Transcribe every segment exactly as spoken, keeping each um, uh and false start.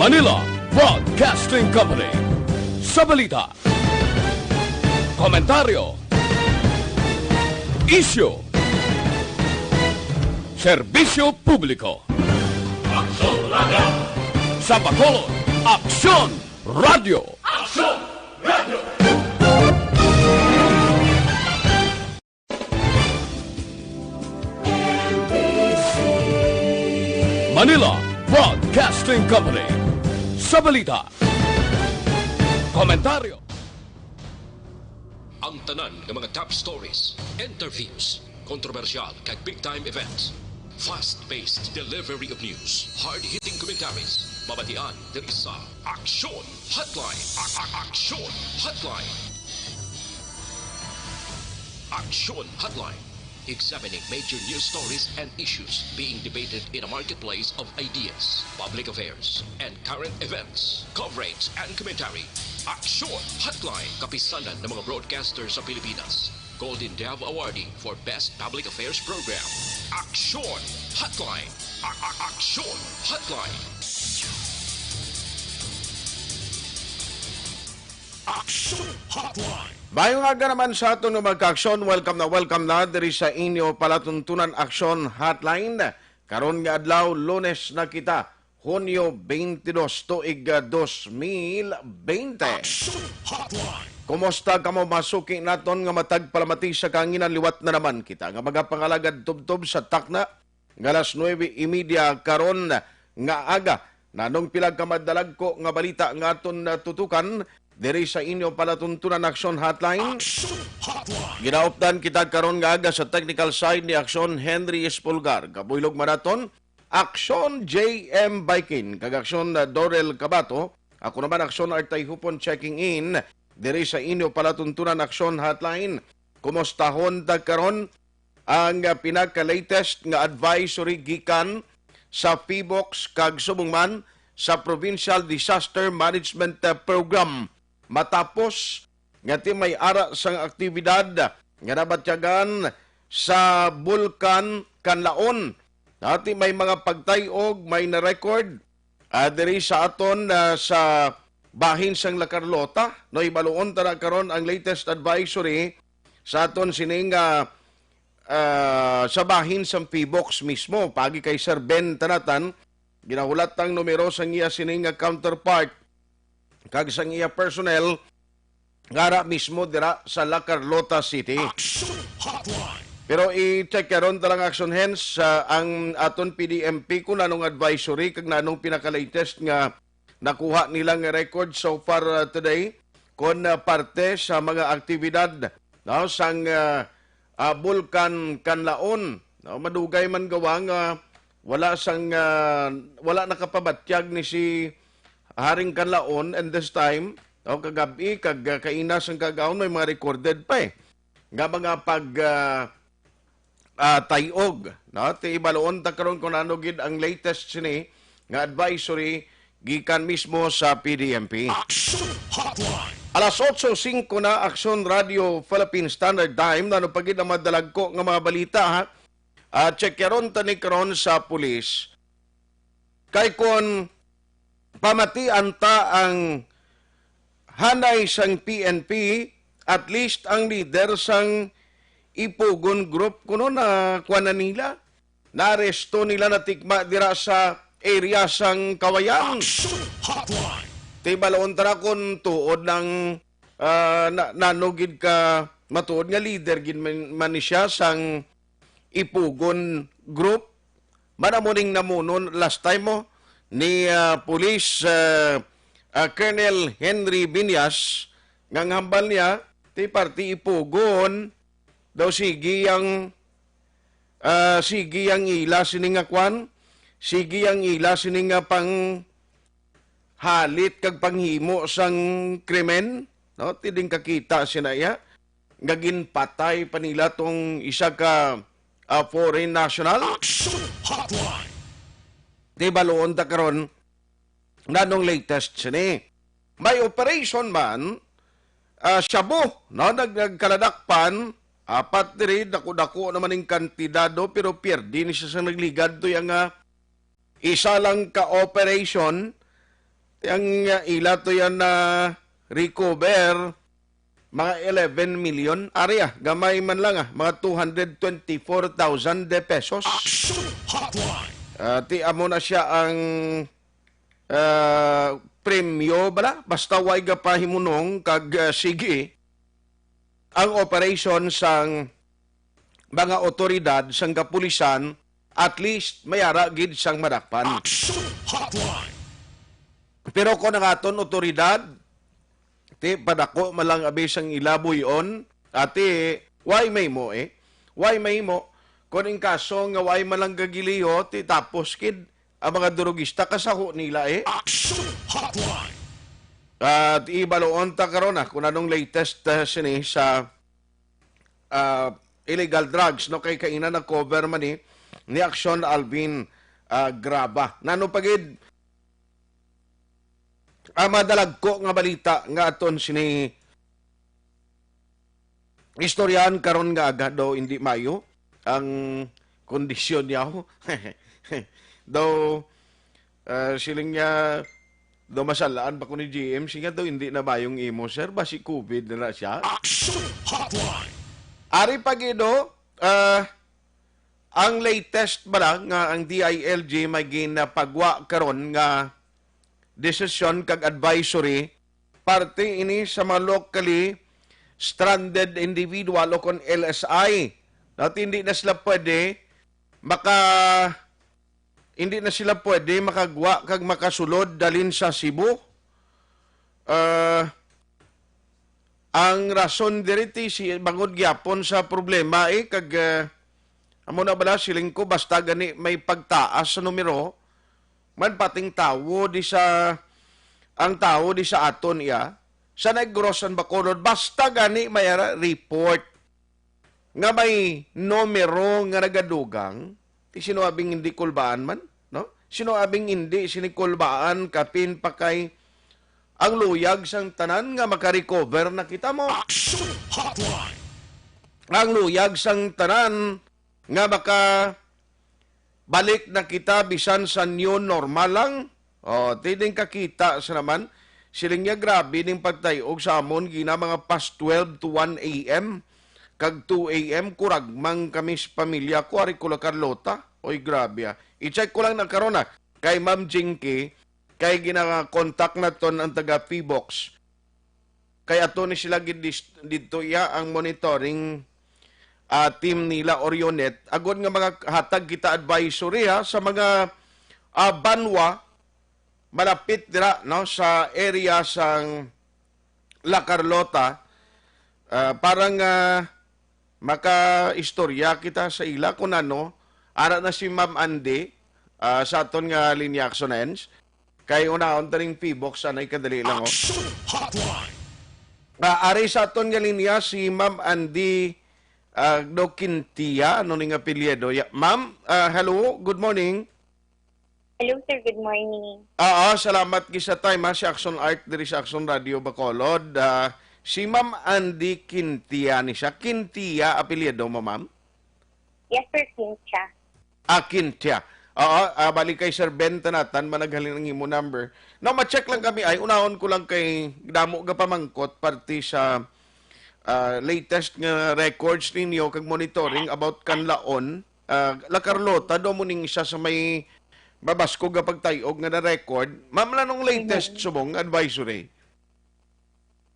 Manila Broadcasting Company. Sa balita, komentaryo, isyu, serbisyo publiko. Aksyon Radio. Sa Bacolod, Aksyon Radio. Aksyon Radio. Manila Broadcasting Company. Sa balita, komentaryo. Ang tanan nga mga top stories, interviews, kontrobersyal kag big time events, fast-paced delivery of news, hard-hitting commentaries, mabatian diri sa Aksyon Hotline. A- a- Aksyon Hotline. Aksyon Hotline. Examining major news stories and issues being debated in a marketplace of ideas, public affairs, and current events. Coverage and commentary. Aksyon Hotline. Kapisanan ng mga broadcaster sa Pilipinas. Golden Dove Awardee for Best Public Affairs Program. Aksyon Hotline. A- a- Aksyon Hotline. Aksyon Hotline. Mayong aga naman sa aton nga mga ka-aksyon. Welcome na, welcome na diri sa inyo palatuntunan Aksyon Hotline. Karon nga adlaw, Lunes na kita, Hunyo twenty-two, tuig, ah, dos mil bente. Aksyon Hotline. Kumusta kamo, mga suki naton nga matag palamati sa kahanginan? Liwat na naman kita nga magapangalagad tubtob sa takna nga alas nuebe y media karon nga aga. Nanong pila ka madalagko nga balita nga aton, ah, tutukan diri sa inyo palatuntunan Aksyon Hotline. Aksyon Hotline. Ginaupdan kita karon nga aga sa technical side ni Aksyon Henry Espulgar. Kabuylog man naton, Aksyon J M Baikin kag Aksyon, ah, Dorel Cabato. Ako naman, Aksyon Artay Hupon, checking in diri sa inyo palatuntunan Aksyon Hotline. Kumustahon ta karon ang, ah, pinaka-latest nga advisory gikan sa PHIVOLCS kag subong man sa Provincial Disaster Management, ah, Program. Matapos nga ti may ara sang aktibidad nga nabatyagan sa Bulkan Kanlaon, nga ti may mga pagtay-og may na-record, ah, diri sa aton, ah, sa bahin sang La Carlota, no, ibaluon ta na karon ang latest advisory sa aton sining, ah, ah, sa bahin sang PHIVOLCS mismo. Paagi kay Sir Ben Tanatan, ginahulat ang numero sang iya sining nga counterpart kag sang iya personnel nga ara mismo dira sa La Carlota City. Action Hotline. Pero i-check karon ta lang, Action Hands, sa ang aton P D M P kung nanong advisory kag nanong pinaka-latest nga nakuha nila nga record so far, uh, today, kon, uh, parte sa mga aktibidad, no, sang, uh, uh, Bulkan Kanlaon, no, madugay man gawa nga wala sang, uh, wala nakapabatyag ni si Haring Kanlaon, and this time, no, kagab-i kag, uh, kaina sang kaagahon may mga recorded pa, eh, nga mga pag, uh, ah, tay-og, no? Ti ibaluon ta karon kung ano gid ang latest sini nga advisory gikan mismo sa P D M P. Action Hotline. Alas otso singko na, Aksyon Radio Philippine Standard Time. Nano pa gid ang madalagko nga mga balita, ha? Ah, check karon ta ni karon sa pulis. Kay kon pamatian ta ang hanay sang P N P, at least ang leader sang Ipugon Group kuno na kuan na nila, naaresto nila, natikma dira sa area sang Kawayan. Action Hotline. Ti balaon ta na kung tuod lang, ah, na, nano gid ka matuod nga leader gid man, man ni siya sang Ipugon Group. Man amo ning namuno last time mo ni, ah, Police, ah, ah, Colonel Henry Viñas, nga ang hambal niya, ti parti Ipugon daw, sige ang, ah, sige ang ila sini nga kwan, sige ang ila sini nga pang halit kag panghimo sang krimen, no? Ti ding kakita sina iya nga ginpatay pa nila tong isa ka, ah, foreign national. Action Hotline. Di baloon ta karon nanong latest sini. May operation man, ah, shabu, no? Nag-, nagkaladakpan, apat diri, dako-dako naman ning kantidad, no? Pero pierde ni siya sa nagligad to yang, ah, isa lang ka operation, Ang, ah, ila to yan na recover, mga eleven million. Ari, ah, gamay man lang, ah, mga two hundred twenty-four thousand de pesos. Action Hotline. Ah, ti amo na siya ang, ah, premyo bala. Basta way gapahimunong kag, ah, sige ang operation sang mga otoridad sang kapulisan, at least may ara gid sang madakpan. Action Hotline. Pero kung ang aton otoridad, ti padako man lang abi sang ila buy-on, ati, way mahimo eh. Way mahimo kung in kaso nga way man lang gagiliho, ti tapos kid ang mga durugista kasaho nila eh. Action Hotline. At ibaluon ta karon, ah, kung anong latest, ah, sini sa, ah, illegal drugs, no? Kay kaina na-cover man ni, ni Action Alvin, ah, Graba. Nano pa gid ang madalagko nga balita nga aton sini istoryahan karon nga aga, daw hindi mayo ang kondisyon niya. Daw, ah, siling niya, daw masalaan pa ko ni G M, siya daw hindi na mayong imo, sir. Basi covid na na siya. Action Hotline. Ari pa gid, oh, ah, ang latest ba lang nga ang D I L G may ginapagwa karon nga desisyon kag advisory, parte ini sa mga locally stranded individual o kon L S I. Dati hindi na sila pwede maka hindi na sila pwede makagwa kag makasulod dalin sa Cebu. Ah, ang rason diri ti si bangod gyapon sa problema eh kag, ah, amo na bala siling ko, basta gani may pagtaas sa numero man pating tawo di sa ang tawo di sa aton iya sa naggrosan Bacolod, basta gani may ara report nga may numero nga nagadugang, ti sino abing hindi kulbaan man, no? Sino abing hindi sini kulbaan kapin pa kay ang luyag sang tanan nga makarecover na kita mo? Action Hotline. Ang luyag sang tanan nga maka balik na kita bisan sa new normal lang. Oh, tining kakita sa naman, siling niya, grabe ning pagtayog sa amon gina mga past twelve to one A M kag two A M, kuragmang kami sa pamilya ko, ari ko la Carlota. Oy, grabe ah. I-check ko lang na karon ah, kay Ma'am Jinky, kay gina-contact naton ang taga P box. Kay ato ni sila gid dis-, didto iya ang monitoring, ah, team nila or unit, agod nga mga hatag kita advisory, ha, sa mga, ah, banwa malapit dira, no, sa area sang La Carlota, ah, para nga makaistorya kita sa ila kung ano. Ara na si Ma'am Andy, ah, sa aton nga linya, Action Ends. Kay unahon ta ning P box, anay kadali lang, oh. Action Hotline. Ah, ari sa aton nga linya si Ma'am Andy, ah, do Quintia, ano ning apelyido? Ya, ma'am, ah, hello, good morning. Hello, sir. Good morning. Ah, ah, salamat gid sa time, ha, si Action Art diri sa Action Radio Bacolod. Ah, si Ma'am Andy Quintia ni siya. Quintia apelyido mo, ma'am? Yes, sir. Quintia. Ah, Quintia. Oo, ah, bali kay Sir Ben Tanatan, managhalin ang imo number. Now, ma-check lang kami ay, unahon ko lang kay damo ga pamangkot parte sa, ah, latest nga records ninyo kag monitoring about Kanlaon. Ah, La Carlota, do mo ning isa sa may mabaskog nga pagtayog nga na-record. Ma'am, lanong latest Mhm. subong advisory?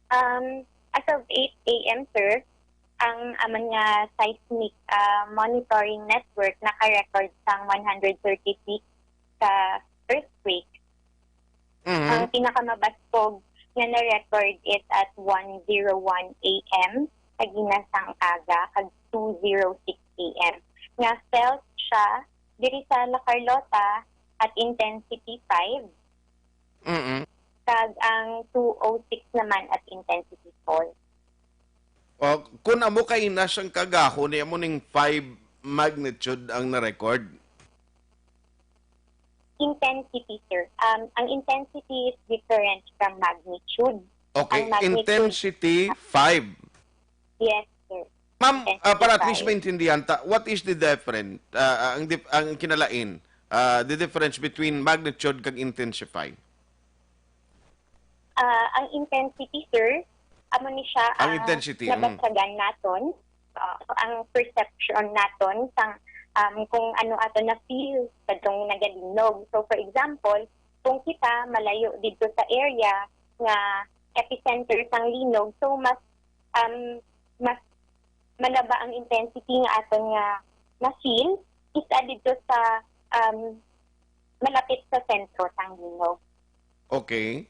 Um, as of eight A M, sir, ang amon nga seismic, ah, monitoring network naka-record sang one hundred thirty-six ka earthquake. Mhm. Ang pinakamabaskog nga na-record is at one zero one A M sa ginasang aga kag two zero six A M. Nga felt siya diri sa La Carlota at intensity five. Mm-mm. Kag ang two oh six naman at intensity four. O, kung amo kay nas ang kagahon, ni amo ning five magnitude ang na-record? Intensity, sir. Um, ang intensity is different from magnitude. Okay, Ang magnitude intensity, five. Yes, sir. Ma'am, ah, para at least Intensify. maintindihan ta, what is the different, ah, ang dif-, ang kinalain, ah, the difference between magnitude kag intensify? Ah, ang intensity, sir, amo ni siya Ang ang intensity, mm. nabasagan naton. Ah, ang perception naton sang, um, kung ano aton na-feel kadtong nagalinog. So, for example, kung kita malayo didto sa area nga epicenter sang linog, so mas, um, mas malaba ang intensity nga aton nga na-feel kaysa didto sa, um, malapit sa sentro sang linog. Okay.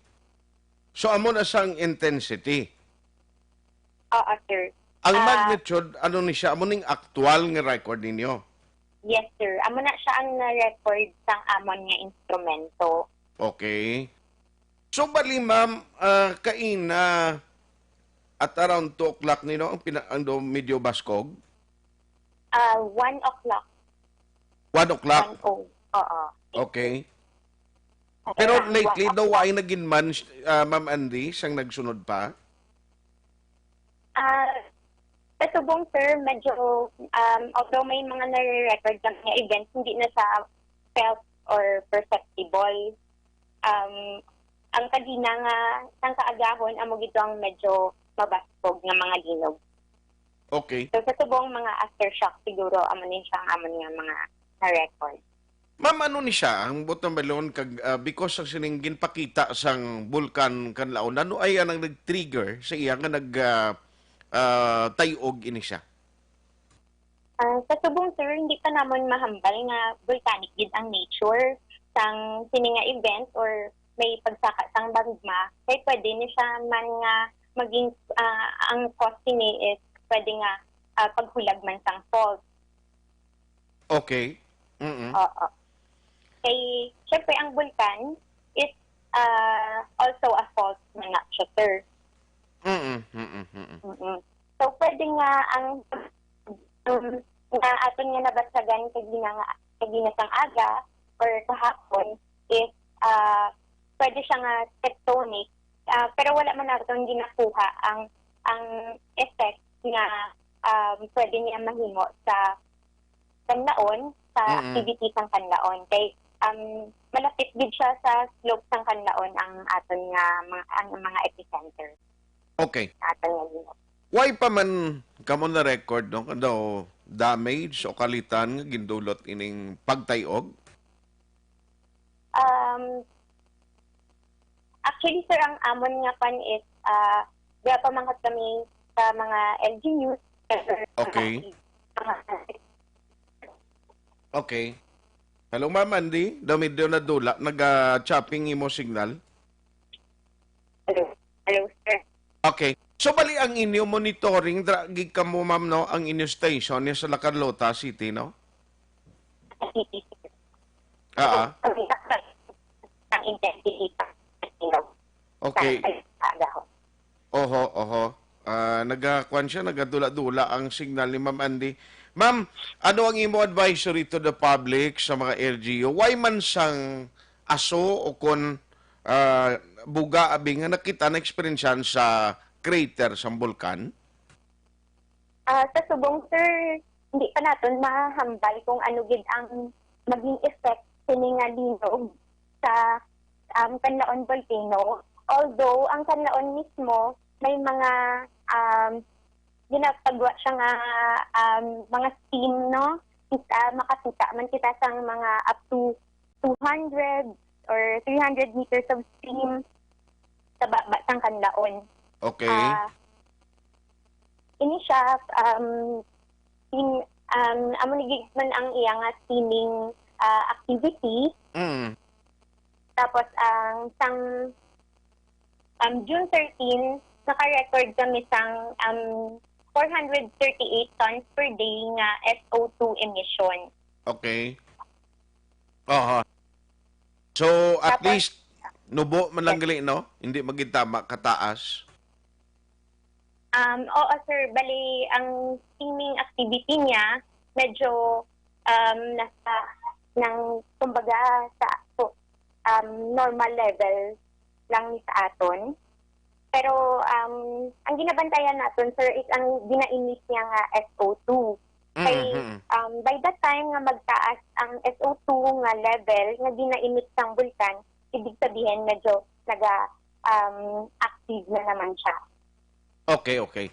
So, amo na sang intensity. Oo, sir. Ang Ah, magnitude, ano ni siya? Amo ning aktual nga record ninyo? Yes, sir. Amo na siya ang na-record sang amon nga instrumento. Okay. So, bali, ma'am, ah, kaina at around two o'clock ni, no, ang pina-, ang do-, medyo baskog? Ah, one o'clock. One o'clock? One oh. Oo. Okay. Okay. Pero ang lately, one daw, o'clock. Ay naging man, ah, Ma'am Andy, sang nagsunod pa? Ah, sa subong, sir, medyo, um, although may mga nare-record kami nga events, hindi na siya felt or perceptible. Um, ang kagina nga sang kaagahon, amo gid ang medyo mabaskog nga mga linog. Okay. So, sa subong mga aftershock, siguro, amo ni siya ang amon nga mga na-record. Ma'am, ano ni siya ang butang balon kag, ah, because sa sining ginpakita sang bulkan Kanlaon, ano ay ang nag-trigger sa iya nga nag, ah, ah, tay-og ini siya? Ah, sa subong, sir, hindi pa namon mahambal nga volcanic gid ang nature sang sini nga event or may pagsaka sang magma. Kay pwede ni siya man nga maging, ah, ang cause sini is pwede nga, ah, paghulag man sang fault. Okay. Mm-mm. Oo. Kay, syempre, ang bulkan is, ah, also a fault man na siya, sir. Mm-mm, mm-mm, mm-mm. Mm-mm. So, pwede nga ang, um, nga aton nga nabasagan kagina nga, kagina sang aga or kahapon is, ah, pwede siya nga tectonic, ah, pero wala man naton ginakuha ang, ang effect nga, um, pwede niya mahimo sa Kanlaon, sa Mm-mm. activity sang Kanlaon. Kay, um, malapit gid siya sa slope sang Kanlaon ang aton nga mga, ang mga epicenter. Okay. Aton nga linog. Why pa man kamo na-record, no, daw damage o kalitan nga gindulot ining pagtay-og? Um, actually, sir, ang amon nga kwan is, ah, gapamangkot kami sa mga L G Us. Okay. Okay. Hello, Ma'am Andy. Daw medyo nadula, naga-chopping imo signal. Hello. Hello, sir. Okay. So, bali ang inyo monitoring, dra-, gid kamo, ma'am, no? Ang inyo station niya sa La Carlota City, no? City, sir. Ah, ah. Ang intensity pa, you know, Okay. sa, sa, sa, Oho, oho. Ah, nagakuan siya, nagadula-dula ang signal ni Ma'am Andy. Ma'am, ano ang imo advisory to the public sa mga L G U? Why man sang aso o kon, ah, buga abi nga nakita na eksperyensyahan sa crater sang bulkan? Ah, sa subong, sir, hindi pa naton mahambal kung ano gid ang maging effect sini nga linog sa, um, Canlaon Volcano. Although, ang Canlaon mismo, may mga, um, ginapagwa siya nga, um, mga steam, no? Kita, makakita man kita sang mga up to two hundred or three hundred meters of steam sa baba sang Canlaon. Okay. Ah, ini siya, um, in, um, amo ni gid man ang iya nga steaming, ah, activity. Mm. Tapos, ang sang, um, June thirteen, naka-record kami sang, um, four hundred thirty-eight tons per day nga S O two emission. Okay. Aha. So, at Tapos, least, nubo man lang yes. gali, no? Hindi magintama kataas. Um, oo, sir. Bali, ang steaming activity niya, medyo, um, nasa, ng, kumbaga, sa, um, normal level lang ni sa aton. Pero, um, ang ginabantayan naton, sir, is ang gina-emit niya nga S O two. Kay, Mhm. um, by the time nga magtaas ang S O two nga level nga gina-emit sang bulkan, ibig sabihin medyo naga, um, active na naman siya. Okay, okay.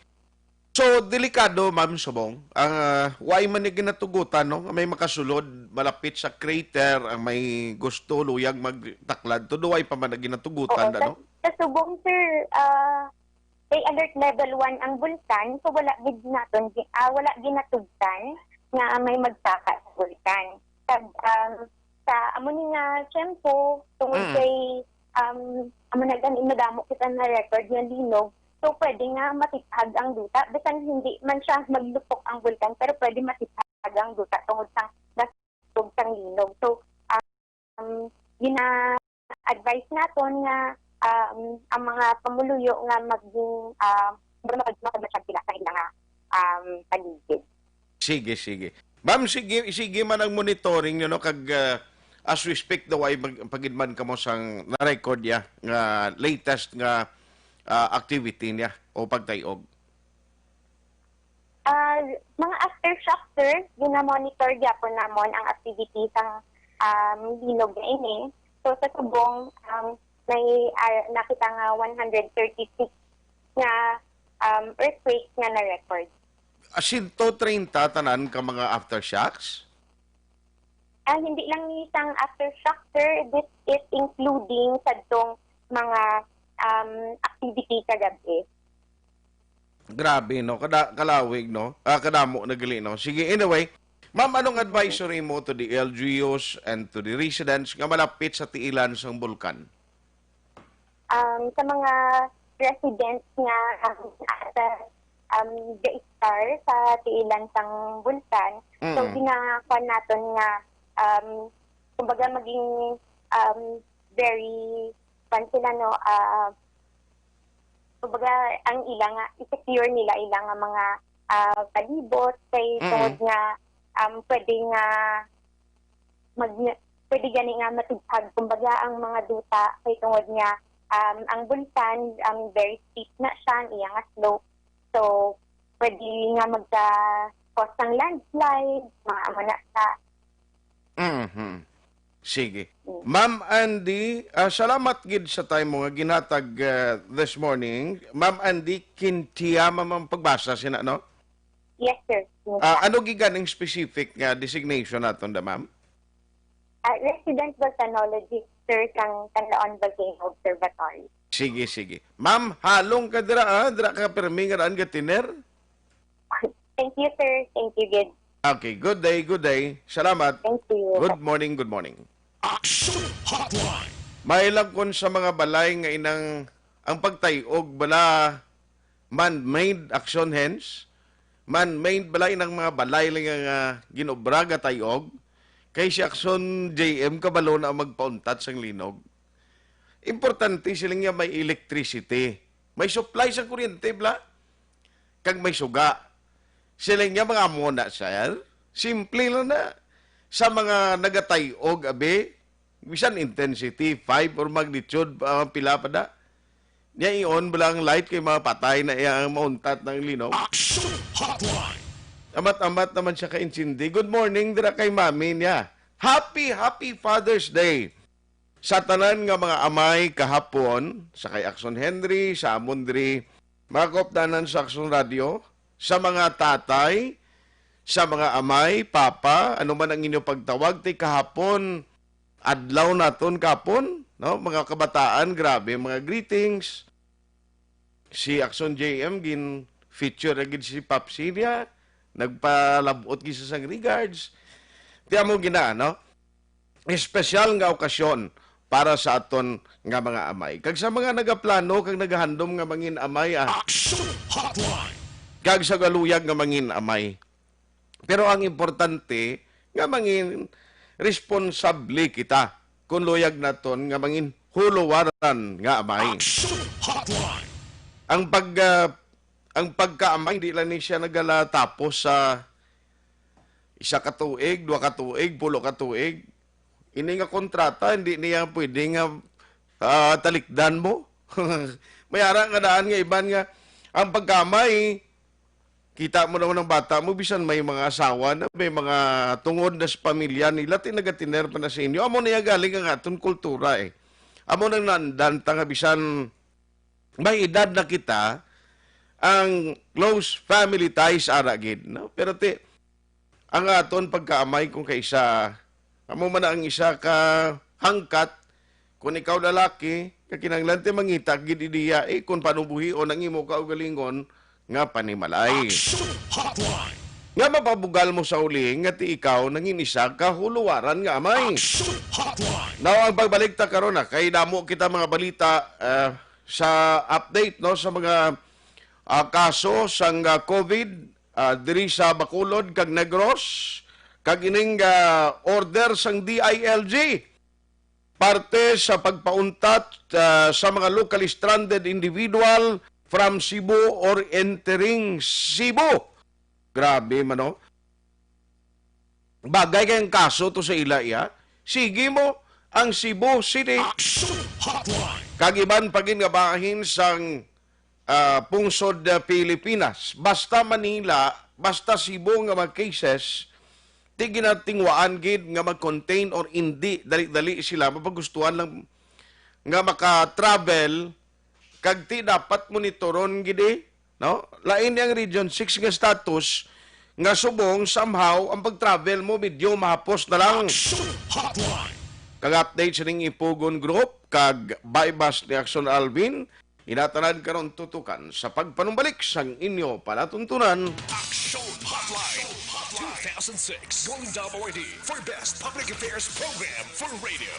So, delikado, Ma'am Subong, ang, ah, way man ni ginatugutan, no, nga may makasulod malapit sa crater, ang may gusto luyag magtaklad, tuduway pa man na ginatugutan Oo, na, sa, no? Sa Subong, sir, ah, kay alert level one ang bulkan, so wala gid naton gi-, ah, wala ginatugtan nga may magsaka sa bulkan. Kag, um, sa amo ni nga tiyempo, tungod Mm. kay, um, amo na gani, madamo kita na record nga linog, so pwede nga matiphag ang duta. Bisan hindi man siya maglupok ang bulkan, pero pwede matiphag ang duta tungod sang basog sang linog. So, um, gina-advise naton nga, um, ang mga pumuluyo nga maging, ah, mag-, mag-, mag-, sila sa ilang, um, paligid. Sige, sige. Ma'am, sige, sige man ang monitoring niyo, no? Kag, ah, as we speak daw ay mag-, pagidman kamo sang na-record ya nga latest nga, ah, activity niya o pagtayog. Ah, mga aftershock, sir, gina-monitor gyapon namon ang activity sang, um, linog nga ini. So, sa Subong, um, may, ah, nakita nga one hundred thirty-six nga, um, earthquake nga na-record. Ah, sento treinta tanan ka mga aftershocks? Ah, hindi lang ni sang aftershock, sir. This is including sadtong mga, um, activity kagabi. Grabe, no? Kada, kalawig, no? Ah, kadamo na gali, no? Sige, anyway. Ma'am, anong advisory mo to the L G Us and to the residents nga malapit sa tiilan sang bulkan? Um, sa mga residents nga, um, asa, um, gaistar sa tiilan sang bulkan, so, Mm. ginakuan naton nga, um, kumbaga, maging, um, very, kuan sila, no, ah, kumbaga, ang ila nga, i-secure nila ila nga mga, ah, palibot, kay Mm. tungod nga, um, pwede nga mag-, pwede gani nga matiphag, kumbaga, ang mga duta, kay tungod nga, um, ang bulkan, um, very steep na siya, ang iya nga slope. So, pwede nga magka-cause ng landslide, mga amo na sa Mhm. Sige. Mm. Ma'am Andy, ah, salamat gid sa time mo nga ginhatag, ah, this morning. Ma'am Andy Quintia, ma'am, ang pagbasa sina, no? Yes, sir. Yes, Ah, sir. Ano gid ganing specific nga designation naton da, ma'am? Ah, resident volcanologist, sir, sang Canlaon Volcano Observatory. Sige, sige. Ma'am, halong ka dira, ah. Dira ka permi nga daan gatiner. Thank you, sir. Thank you, good. Okay, good day, good day. Salamat. Thank you. Good morning, good morning. Action Hotline. May lang kun sa mga balay nga inang ang pagtay-og bala man-made action hence, man-made bala inang mga balay lang nga, nga ginobra nga tay-og, kay si Action J M kabalo na ang magpauntat sang linog. Importante sila nga may electricity, may supply sa kuryente bala, kag may suga. Sila nga mga amo na, sir. Simple lang na. Sa mga nagatay-og, abi, bisan intensity five or magnitude, ah, pila pa da. Niya i-on bala ang light kay mapatay na iya ang mauntat ng linog. Action Hotline. Amat-amat naman siya ka-intindi. Good morning, dira kay mami niya. Happy, happy Father's Day sa tanan nga mga amay kahapon, sa kay Action Henry, sa amon diri, mga kaupdanan sa Action Radio, sa mga tatay, sa mga amay, papa, ano man ang inyo pagtawag, ti kahapon, adlaw naton kapon, no? Mga kabataan, grabe, mga greetings. Si Action J M, gin-feature na gid si Popsi niya, nagpalabot gid siya sang regards. Ti amo gina, no? Espesyal nga okasyon para sa aton nga mga amay. Kag sa mga nagaplano kag nagahandom nga mangin amay, ah, Action Hotline. Kag sa galuyag nga mangin amay. Pero ang importante nga mangin responsable kita kung luyag naton nga mangin huluwaran nga amay. Action Hotline. Ang pag, ah, ang pagkaamay, di lang ni siya nagalatapos sa isa ka tuig, dua ka tuig, pulo ka tuig. Ini nga kontrata, hindi niya pwede nga, ah, talikdan mo. May ara nga daan nga iban nga, ang pagkaamay, kita mo naman ang bata mo, bisan may mga asawa na, may mga tungod na sa pamilya nila, ti nagatiner pa na sa inyo. Amo na yan galing ang aton kultura, eh. Amo nang naandan ta nga bisan may edad na kita, ang close family ties ara gid, no? Pero ti, ang aton pagkaamay kung kaisa, amo man na ang isa ka hangkat, kung ikaw lalaki, kakinahanglan ti mangita gid diya, eh, kung paano buhion ang imo kaugalingon nga panimalay. Action Hotline! Nga mapabugal mo sa uli nga ti ikaw nangin isa ka huluwaran nga amay. Action Hotline! Now, ang pagbalik ta karon na, kay damo kita mga balita, ah, sa update, no, sa mga, ah, kaso sang, ah, COVID, ah, diri sa Bacolod kag Negros, kag ining, ah, order sang D I L G parte sa pagpauntat, ah, sa mga locally stranded individual from Cebu or entering Cebu. Grabe man, no? Bagay kay ang kaso to sa ila, iya. Sige mo ang Cebu City. Action Hotline! Kag iban pa gid nga bahin sang, ah, pungsod, ah, Pilipinas. Basta Manila, basta Cebu nga mga cases, ti ginatingwaan gid nga mag-contain or indi, dali-dali sila mapagustuhan lang nga maka-travel, kag ti dapat monitoron gid, eh, no? Lain ni ang Region six nga status nga subong somehow ang pag-travel mo medyo mahapos na lang. Action Hotline! Kag update sining Ipugon Group kag Baybas ni Action Alvin, inatanan karon tutukan sa pagpanumbalik sang inyo palatuntunan. Action Hotline two thousand six Golden Dome Awardee for Best Public Affairs Program for Radio.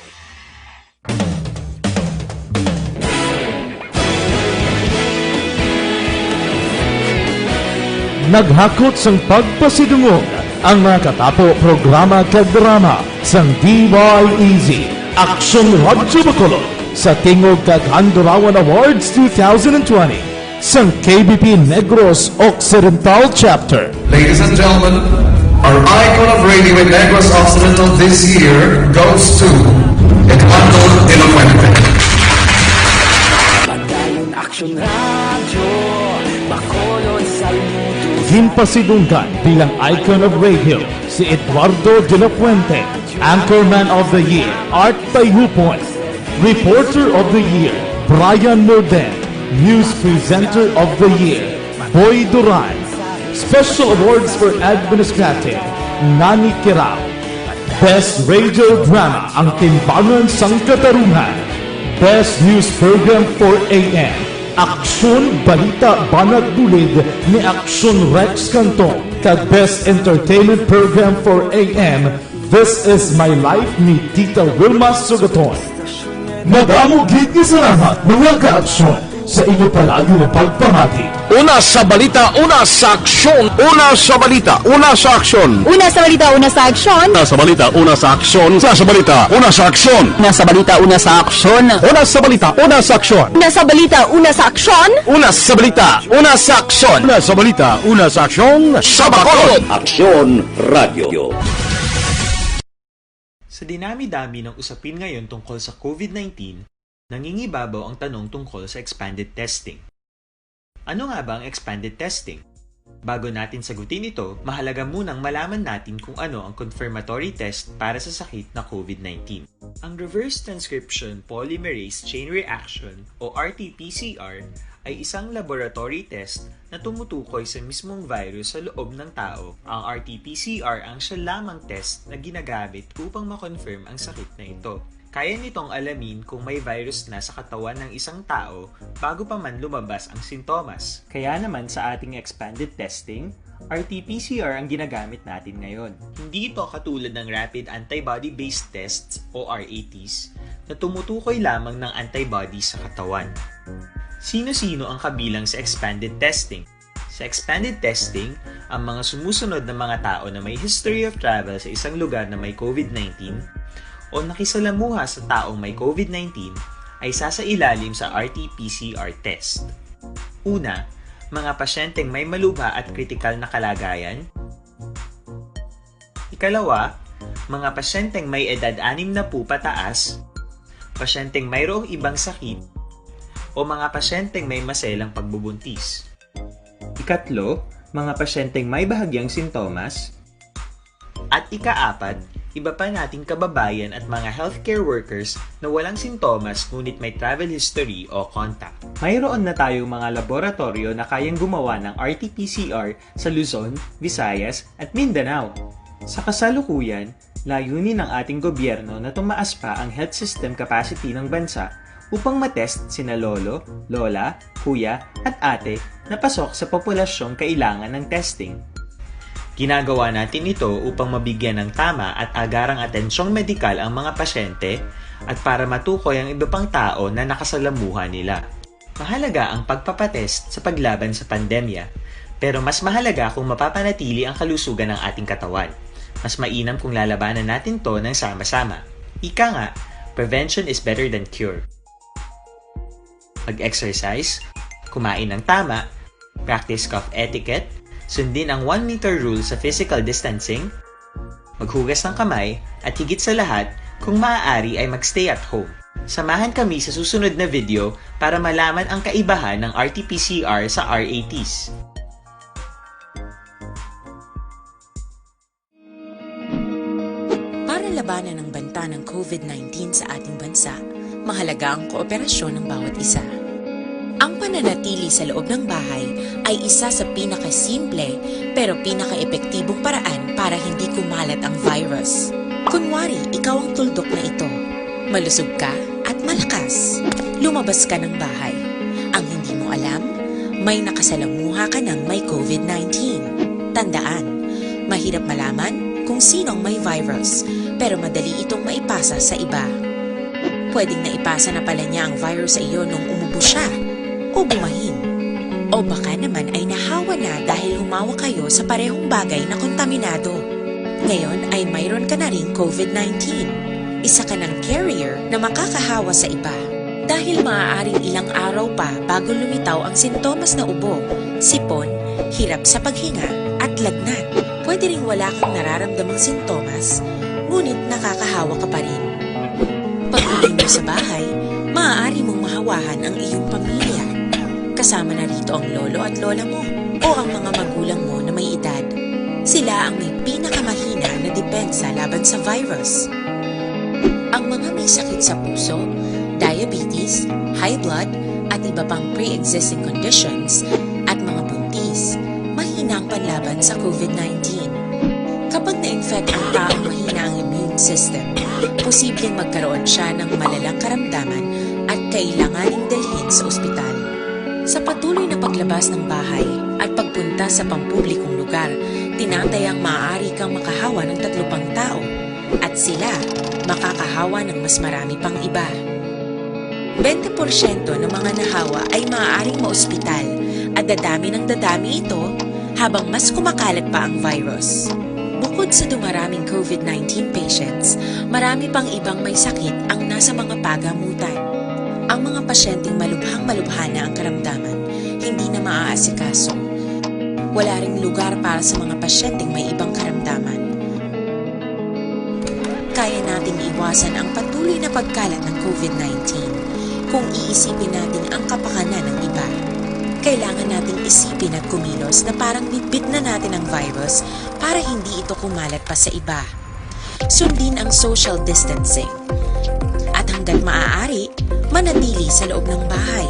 Naghakot sang pagpasidungog ang mga katapo programa kag drama sang D Y E Z, Aksyon Radyo Bacolod, sa Tingog kag Handurawan Awards two thousand twenty sang K B P Negros Occidental Chapter. Ladies and gentlemen, our icon of radio in Negros Occidental this year goes to Eduardo de la Fuente. Padayon Aksyon Radyo, Bacolod, saludo. Ginpasidunggan bilang icon of radio si Eduardo de la Fuente, Anchorman of the Year, Art Tayupon, Reporter of the Year, Brian Loden, News Presenter of the Year, Boy Duran, Special Awards for Administrative, Nani Kirao, Best Radio Drama, Ang Timbangan sang Katarungan, Best News Program four A M, Aksyon Balita Banat Bulid ni Aksyon Rex Cantong, kag Best Entertainment Program four A M, This Is My Life ni Tita Wilma Sugaton. Madamo gid nga salamat, mga ka-aksyon, sa inyo palagi nga pagpamati. Una sa balita, una sa aksyon. Una sa balita, una sa aksyon. Una sa balita, una sa aksyon. Una sa balita, una sa aksyon. Una sa balita, una sa aksyon. Una sa balita, una sa aksyon. Una sa balita, una sa aksyon. Una sa balita, una sa aksyon. Una sa balita, una sa aksyon. Una sa balita, una sa aksyon. Sa Bacolod. Aksyon Radio. Sa dinami-dami ng usapin ngayon tungkol sa COVID nineteen, nangingibabaw ang tanong tungkol sa expanded testing. Ano nga ba ang expanded testing? Bago natin sagutin ito, mahalaga munang malaman natin kung ano ang confirmatory test para sa sakit na COVID nineteen. Ang reverse transcription polymerase chain reaction o R T P C R ay isang laboratory test na tumutukoy sa mismong virus sa loob ng tao. Ang R T P C R ang siya lamang test na ginagamit upang ma-confirm ang sakit na ito. Kaya nitong alamin kung may virus na sa katawan ng isang tao bago pa man lumabas ang sintomas. Kaya naman sa ating expanded testing, R T P C R ang ginagamit natin ngayon. Hindi ito katulad ng rapid antibody-based tests o R A Ts na tumutukoy lamang ng antibodies sa katawan. Sino-sino ang kabilang sa expanded testing? Sa expanded testing, ang mga sumusunod na mga tao na may history of travel sa isang lugar na may COVID nineteen o nakisalamuha sa taong may COVID nineteen ay sasailalim sa R T P C R test. Una, mga pasyenteng may malubha at kritikal na kalagayan. Ikalawa, mga pasyenteng may edad anim na po pataas, pasyenteng mayroong ibang sakit, o mga pasyenteng may maselang pagbubuntis. Ikatlo, mga pasyenteng may bahagyang sintomas. At ikaapat, Iba pa nating kababayan at mga healthcare workers na walang sintomas ngunit may travel history o contact. Mayroon na tayong mga laboratoryo na kayang gumawa ng R T P C R sa Luzon, Visayas, at Mindanao. Sa kasalukuyan, layunin ng ating gobyerno na tumaas pa ang health system capacity ng bansa upang matest sina lolo, lola, kuya, at ate na pasok sa populasyong kailangan ng testing. Ginagawa natin ito upang mabigyan ng tama at agarang atensyong medikal ang mga pasyente at para matukoy ang iba pang tao na nakasalamuha nila. Mahalaga ang pagpapatest sa paglaban sa pandemya, pero mas mahalaga kung mapapanatili ang kalusugan ng ating katawan. Mas mainam kung lalabanan natin to ng sama-sama. Ika nga, prevention is better than cure. Mag-exercise, kumain ng tama, practice cough etiquette, sundin ang one meter rule sa physical distancing, maghugas ng kamay, at higit sa lahat, kung maaari ay mag-stay at home. Samahan kami sa susunod na video para malaman ang kaibahan ng R T P C R sa R A Ts. Para labanan ang banta ng COVID nineteen sa ating bansa, mahalaga ang kooperasyon ng bawat isa. Ang pananatili sa loob ng bahay ay isa sa pinakasimple pero pinakaepektibong paraan para hindi kumalat ang virus. Kunwari, ikaw ang tuldok na ito. Malusog ka at malakas. Lumabas ka ng bahay. Ang hindi mo alam, may nakasalamuha ka ng may COVID nineteen. Tandaan, mahirap malaman kung sino ang may virus, pero madali itong maipasa sa iba. Pwedeng naipasa na pala niya ang virus sa iyo nung umubo siya o bumahin. O baka naman ay nahawa na dahil humawak kayo sa parehong bagay na kontaminado. Ngayon ay mayroon ka na ring COVID nineteen. Isa ka ng carrier na makakahawa sa iba. Dahil maaaring ilang araw pa bago lumitaw ang sintomas na ubo, sipon, hirap sa paghinga, at lagnat. Pwede ring wala kang nararamdamang sintomas, ngunit nakakahawa ka pa rin. Pag-uwi mo sa bahay, maaari mong mahawahan ang iyong pamilya. Kasama na rito ang lolo at lola mo o ang mga magulang mo na may edad. Sila ang may pinakamahina na depensa laban sa virus. Ang mga may sakit sa puso, diabetes, high blood, at iba pang pre-existing conditions, at mga buntis, mahina ang panlaban sa COVID nineteen. Kapag na-infect ang taong mahina ang immune system, posibleng magkaroon siya ng malalang karamdaman at kailanganing dalhin sa ospital. Sa patuloy na paglabas ng bahay at pagpunta sa pampublikong lugar, tinatayang maaari kang makahawa ng tatlo pang tao, at sila makakahawa ng mas marami pang iba. Bente porsyento ng mga nahawa ay maaaring maospital at dadami ng dadami ito habang mas kumakalat pa ang virus. Bukod sa dumaraming COVID nineteen patients, marami pang ibang may sakit ang nasa mga pagamutan. Ang mga pasyenteng malubhang-malubha na ang karamdaman, hindi na maaasikaso. Wala ring lugar para sa mga pasyenteng may ibang karamdaman. Kaya nating iwasan ang patuloy na pagkalat ng COVID nineteen kung iisipin natin ang kapakanan ng iba. Kailangan nating isipin at kumilos na parang bitbit na natin ang virus para hindi ito kumalat pa sa iba. Sundin ang social distancing. At hanggat maaari, manatili sa loob ng bahay.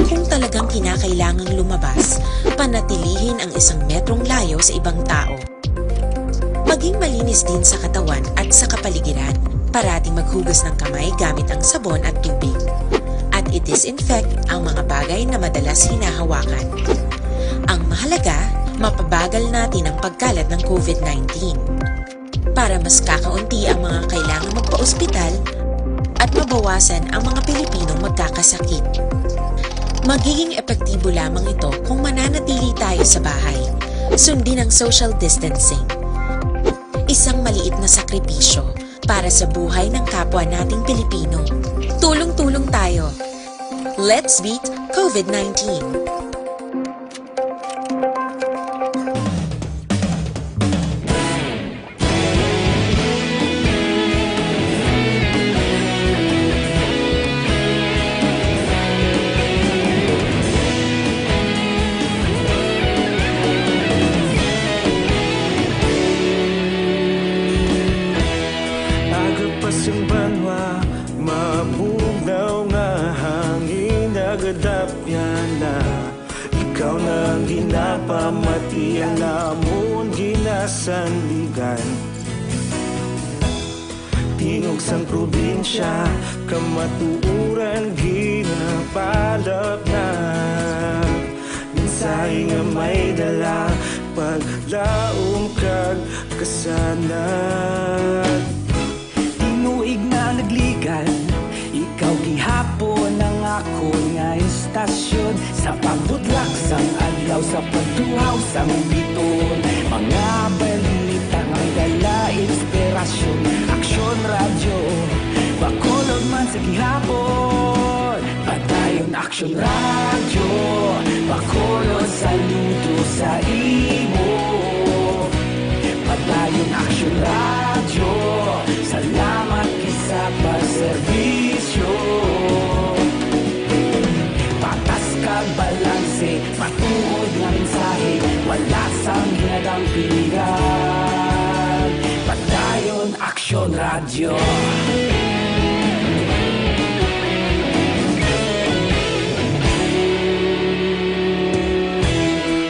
Kung talagang kinakailangang lumabas, panatilihin ang isang metrong layo sa ibang tao. Maging malinis din sa katawan at sa kapaligiran. Parating maghugas ng kamay gamit ang sabon at tubig. At i-disinfect ang mga bagay na madalas hinahawakan. Ang mahalaga, mapabagal natin ang pagkalat ng COVID nineteen. Para mas kakaunti ang mga kailangang magpa-ospital at mabawasan ang mga Pilipinong magkakasakit. Magiging epektibo lamang ito kung mananatili tayo sa bahay. Sundin ang social distancing. Isang maliit na sakripisyo para sa buhay ng kapwa nating Pilipino. Tulong-tulong tayo. Let's beat COVID nineteen. Pasang banwa, mabugnaw nga hangin nagadapyan na. Ikaw na ang ginapamatian namon ginasandigan. Tingog sang probinsya, kamatuoran ginapalapnag. Mensahe nga may dala, paglaom kag kasanag. Tinuig na nagligan, ikaw gihapon ang akon nga istasyon. Sa pagbutlak sang adlaw, sa pagtuhaw sang bituon, mga balita nga may dala inspirasyon. Aksyon Radyo, Bacolod man sa gihapon. Padayon Aksyon Radyo, Bacolod, saludo sa imo. Padayon Aksyon Radyo, salamat gid sa pagserbisyo. Patas kag balanse, matuod nga mensahe, wala sang ginadampigan. Padayon Aksyon Radyo.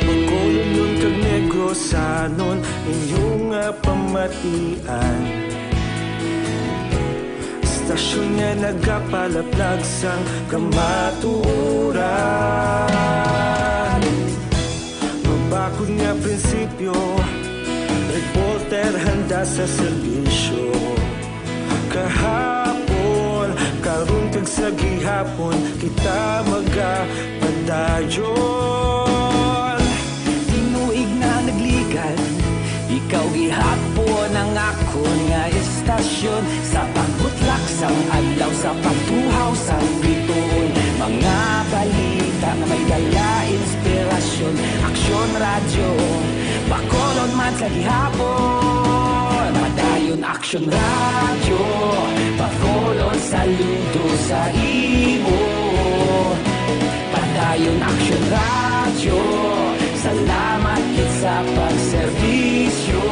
Bacolodnon kag Negrosanon, inyo nga pamatian. Istasyon nga nagapalaplag sang kamatuoran. Mabakod nga prinsipyo, reporter handa sa serbisyo. Kahapon, karon kag sa gihapon, kita magapadayon. Tinuig na nagligan, ikaw gihapon ang akon nga istasyon. Sa pagbutlak sang adlaw, sa pagtuhaw sang bituon, mga balita nga may dala inspirasyon. Aksyon Radyo, Bacolod man sa gihapon. Padayon Aksyon Radyo, Bacolod, saludo sa imo. Padayon Aksyon Radyo, salamat gid sa pagserbisyo.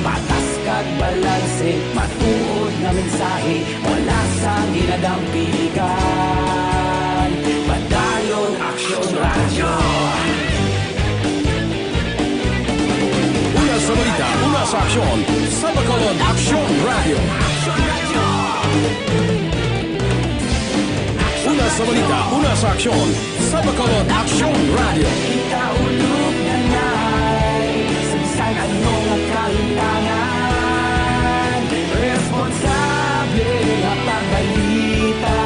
Patas kag balanse, matuod nga mensahe, wala sang ginadampigan. Padayon Aksyon Radyo. Una sa balita, una sa aksyon, sa Bacolod Aksyon Radyo. Una sa balita, una sa aksyon, sa Bacolod Aksyon Radyo. Kita ulog na nay, sa bisan ano nga kalimtangan, responsable nga pagbalita,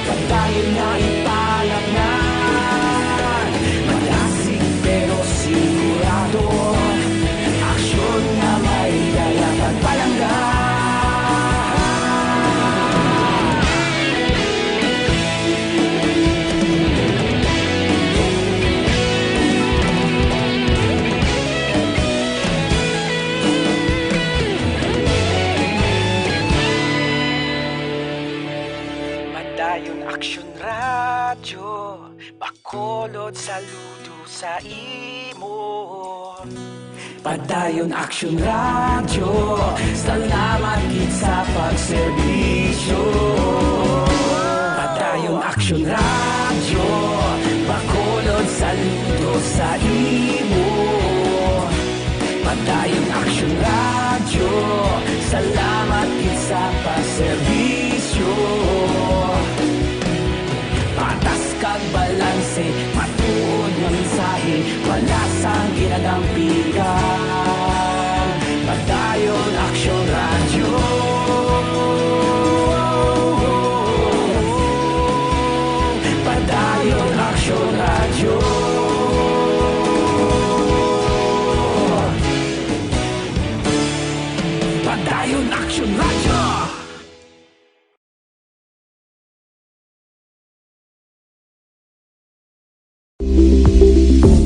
padayon nga ipalapngan. Malasig pero sigurado, aksyon nga may dala pagpalangga. Padayon Aksyon Radyo, Bacolod, saludo sa imo. Padayon Aksyon Radyo, salamat gid sa pagserbisyo. Padayon Aksyon Radyo, Bacolod, saludo sa imo. Padayon Aksyon Radyo, salamat gid sa pagserbisyo. Patas kag balanse, matuod nga mensahe, wala sang ginadampigan. Padayon Aksyon Radyo. Padayon Aksyon Radyo. Padayon Aksyon Radyo.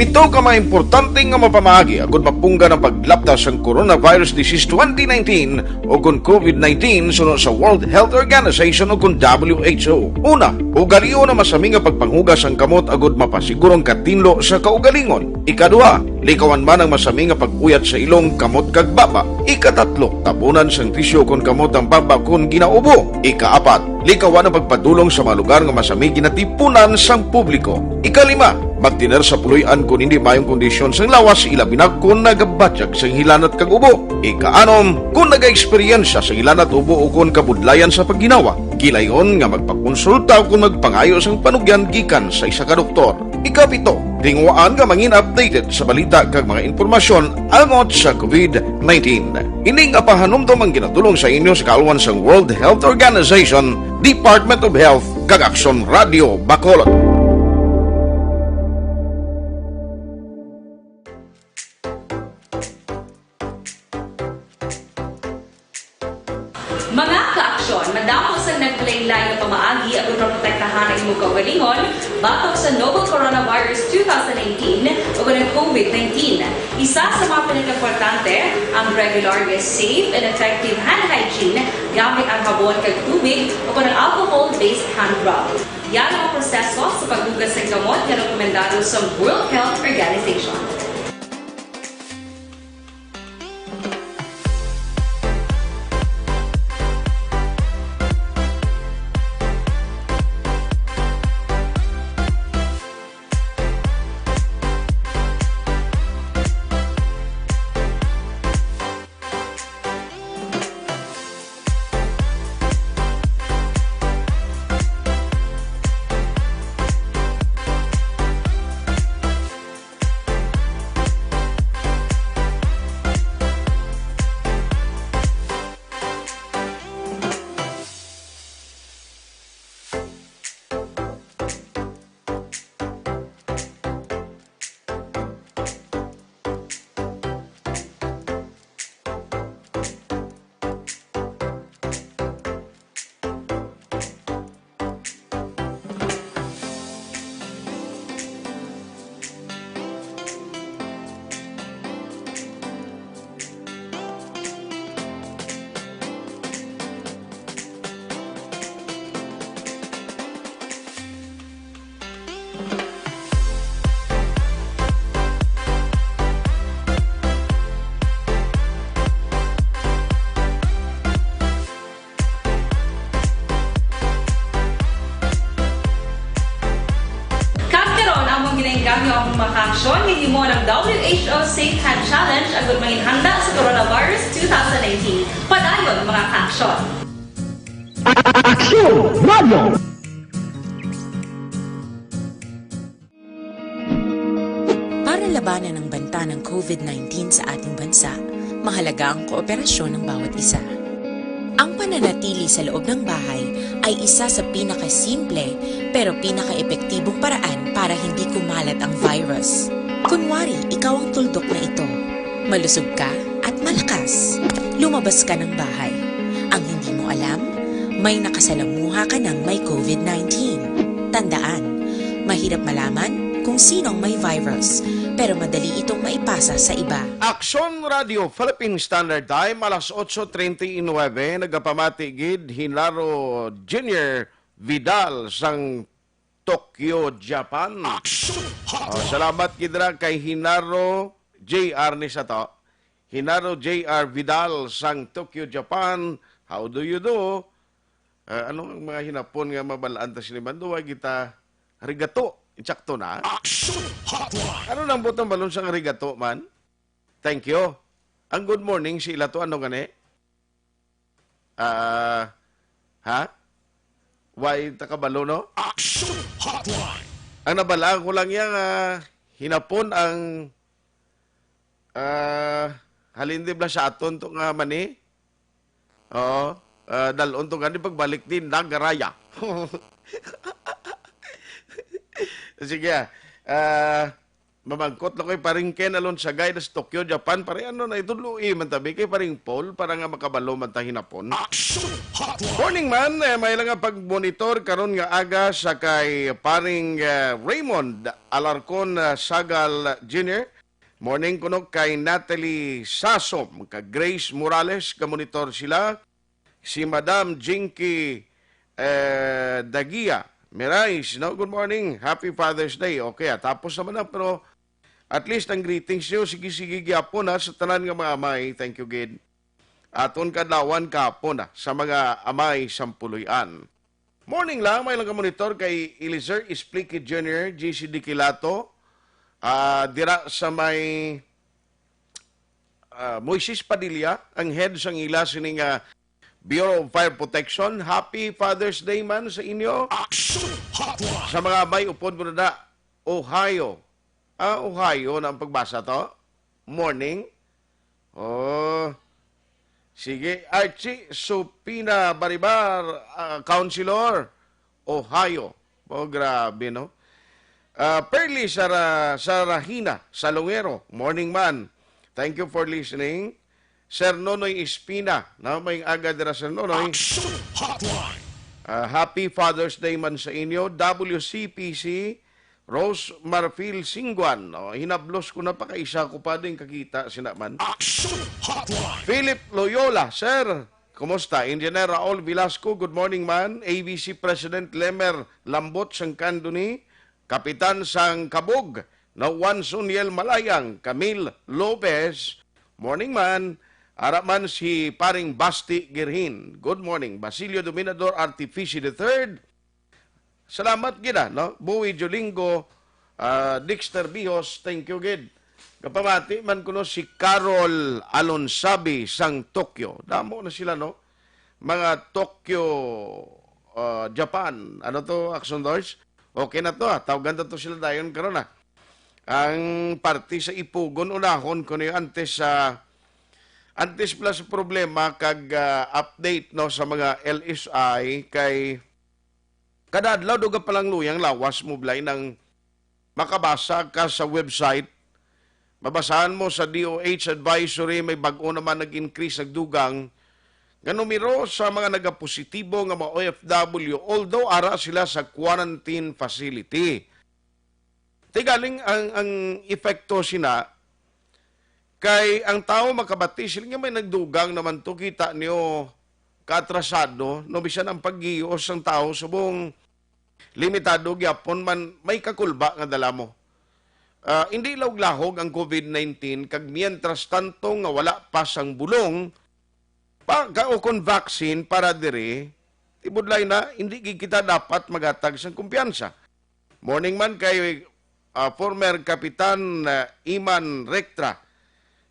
Pito Ano ka mga importante nga mapamaagi agud mapunggan ang paglapta sang coronavirus disease twenty nineteen o kon COVID nineteen suno sa World Health Organization o kon W H O? Una, ugalion ang masami nga pagpanghugas sang kamot agud mapasiguro ang katinlo sa kaugalingon. Ikaduha, likawan man ang masami nga pag-uyat sa ilong, kamot kag baba. Ikatatlo, tabunan sang tisyu kon kamot ang baba kon ginaubo. Ikaapat, likawan ang pagpadulong sa mga lugar nga masami ginatipunan sang publiko. Ikalima, magtener sa puloy-an kon hindi maayong kondisyon sang lawas, ilabi na kon nagabatyag sang hilanat kag ubo. Ikaanom, kon nagaeksperyensya sang hilanat, ubo ukon kabudlayan sa pagginawa, gilayon nga magpakonsulta ukon magpangayo sang panugyan gikan sa isa ka doktor. Ikapito, tinguhaan nga mangin updated sa balita kag mga impormasyon angot sa COVID nineteen. Ini nga pahanumdom ang ginatulong sa inyo sa kaalwan sang World Health Organization, Department of Health, kag Aksyon Radio Bacolod. Mga kaaksyon, madamo sang nagkalain-lain nga pamaagi aron maprotektahan ang imong kaugalingon batok sa novel coronavirus two thousand nineteen o ang COVID nineteen. Isa sa mga pinakaimportante, ang regular nga safe and effective hand hygiene gamit ang habon kag tubig o ang alcohol-based hand rub. Yara ang proseso sa paghugas sang kamot nga rekomendado sa World Health Organization. Kag karon, amon ginaengganyo ang mga kaaksyon nga himo ng W H O Safe Hand Challenge agud manginhanda sa coronavirus two thousand nineteen. Padayon, mga kaaksyon. Aksyon Radio! Para labanan ang banta ng COVID nineteen sa ating bansa, mahalaga ang kooperasyon ng bawat isa. Ang pananatili sa loob ng bahay ay isa sa pinakasimple pero pinakaepektibong paraan para hindi kumalat ang virus. Kunwari, ikaw ang tuldok na ito. Malusog ka at malakas. Lumabas ka ng bahay. Ang hindi mo alam, may nakasalamuha ka ng may COVID nineteen. Tandaan, mahirap malaman kung sino ang may virus, pero madali itong maipasa sa iba. Aksyon Radio Philippine Standard Time, alas otso treinta y nueve. Nagapamati gid Hinaro Junior Vidal sang Tokyo, Japan. Aksyon Oh, Hotline. Salamat gid ra kay Hinaro J R ni sa to. Hinaro J R Vidal sang Tokyo, Japan. How do you do? Ah, ano ang mga hinapon nga mabalaan ta sini, man? Duwa kita arigato. Insakto na. Action Hotline. Ano nang butang balon sang arigato, man? Thank you. Ang good morning, si ila to, ano gani? Ah, ha? Way takabalo, no? Action Hotline. Ang nabalaan ko lang yan, ah, hinapon ang, ah, halin di bala sa aton to nga mani? Oo. Ah, dalon to gani pagbalik din, Nagaraya. Sige, ah. Ah, Mamangkot lang kay Paring Ken Alonsagay na sa Tokyo, Japan. Pare, ano na ito? Luoy man tabi kay Paring Paul para nga makabalo man ta hinapon. Action Hotline! Morning man, eh, may lang nga pagmonitor karon nga aga sa kay Paring, eh, Raymond Alarcon, ah, Sagal Junior. Morning kuno kay Natalie Sasom, kag Grace Morales, ka monitor sila. Si Madam Jinky, eh, Dagia Mirais, no? Good morning. Happy Father's Day. Okay, ah, tapos naman na, pero at least ang greetings niyo, sige, sige, gyapon, ha, sa tanan nga mga amay. Thank you, gid. Aton kadlawan kahapon, ha, sa mga amay sampuloy-an. Morning lang, may lang ka monitor kay Eliezer Esplique Junior, G C D Kilato, ah, dira sa may, ah, Moises Padilla, ang head sang ila sining, ah, Bureau of Fire Protection. Happy Father's Day man sa inyo. Action Hotline! Sa mga may upod mo na, Ohio. Ah, Ohio na ang pagbasa to? Morning? Oh. Sige, Archie Supina Baribar, ah, Councilor, Ohio. Oh, grabe, no? Ah, Perly Sara-, Sarahina Salongero, morning man. Thank you for listening. Sir Nonoy Espina, no? May aga dira, Sir Nonoy. Action Hotline! Ah, happy Father's Day man sa inyo. W C P C, Rose Marfil Singguan, no? Hinablos ko na, pakaisa ko pa din kakita sina man. Action Hotline! Philip Loyola, sir. Kumusta? Engineer Raul Velasco, good morning man. A B C President Lemer Lambot sang Candoni, Kapitan sang Kabog, no, Juan Suniel Malayang, Camille Lopez, morning man. Ara man si Paring Basti Girhin, good morning. Basilio Dominador Artifici the third, salamat gid, ah, no? Bowie Jolingo, ah, Dexter Bihos, thank you gid. Kapamati man kuno si Carol Alonsabi sang Tokyo. Damo na sila, no? Mga Tokyo, ah, Japan. Ano to, Action Doors? Okay na to, ah. Tawgan na to sila dayon karon, ah. Ang party sa Ipugon, unahon ko niyo antes sa, antes pala sa problema kag, ah, update, no, sa mga L S I kay kada adlaw, duga pa lang luyang lawas mo, Blay, nang makabasa ka sa website. Mabasahan mo sa D O H advisory, may bag-o naman nag-increase, nagdugang nga numero sa mga nagapositibo nga mga O F W, although ara sila sa quarantine facility. Ti galing ang, ang epekto sina, kay ang tawo makabati sila nga may nagdugang naman to, kita niyo, kaatrasado, no, bisan ang paggios sang tawo subong limitado gyapon man, may kakulba nga dala mo. Ah, hindi laog-lahog ang COVID nineteen, kag mientras tanto nga wala pa sang bulong pa, ka, o kon vaccine para diri, tibudlay na, hindi gid kita dapat maghatag sang kumpiyansa. Morning man kay, ah, former Kapitan, ah, Iman Rectra.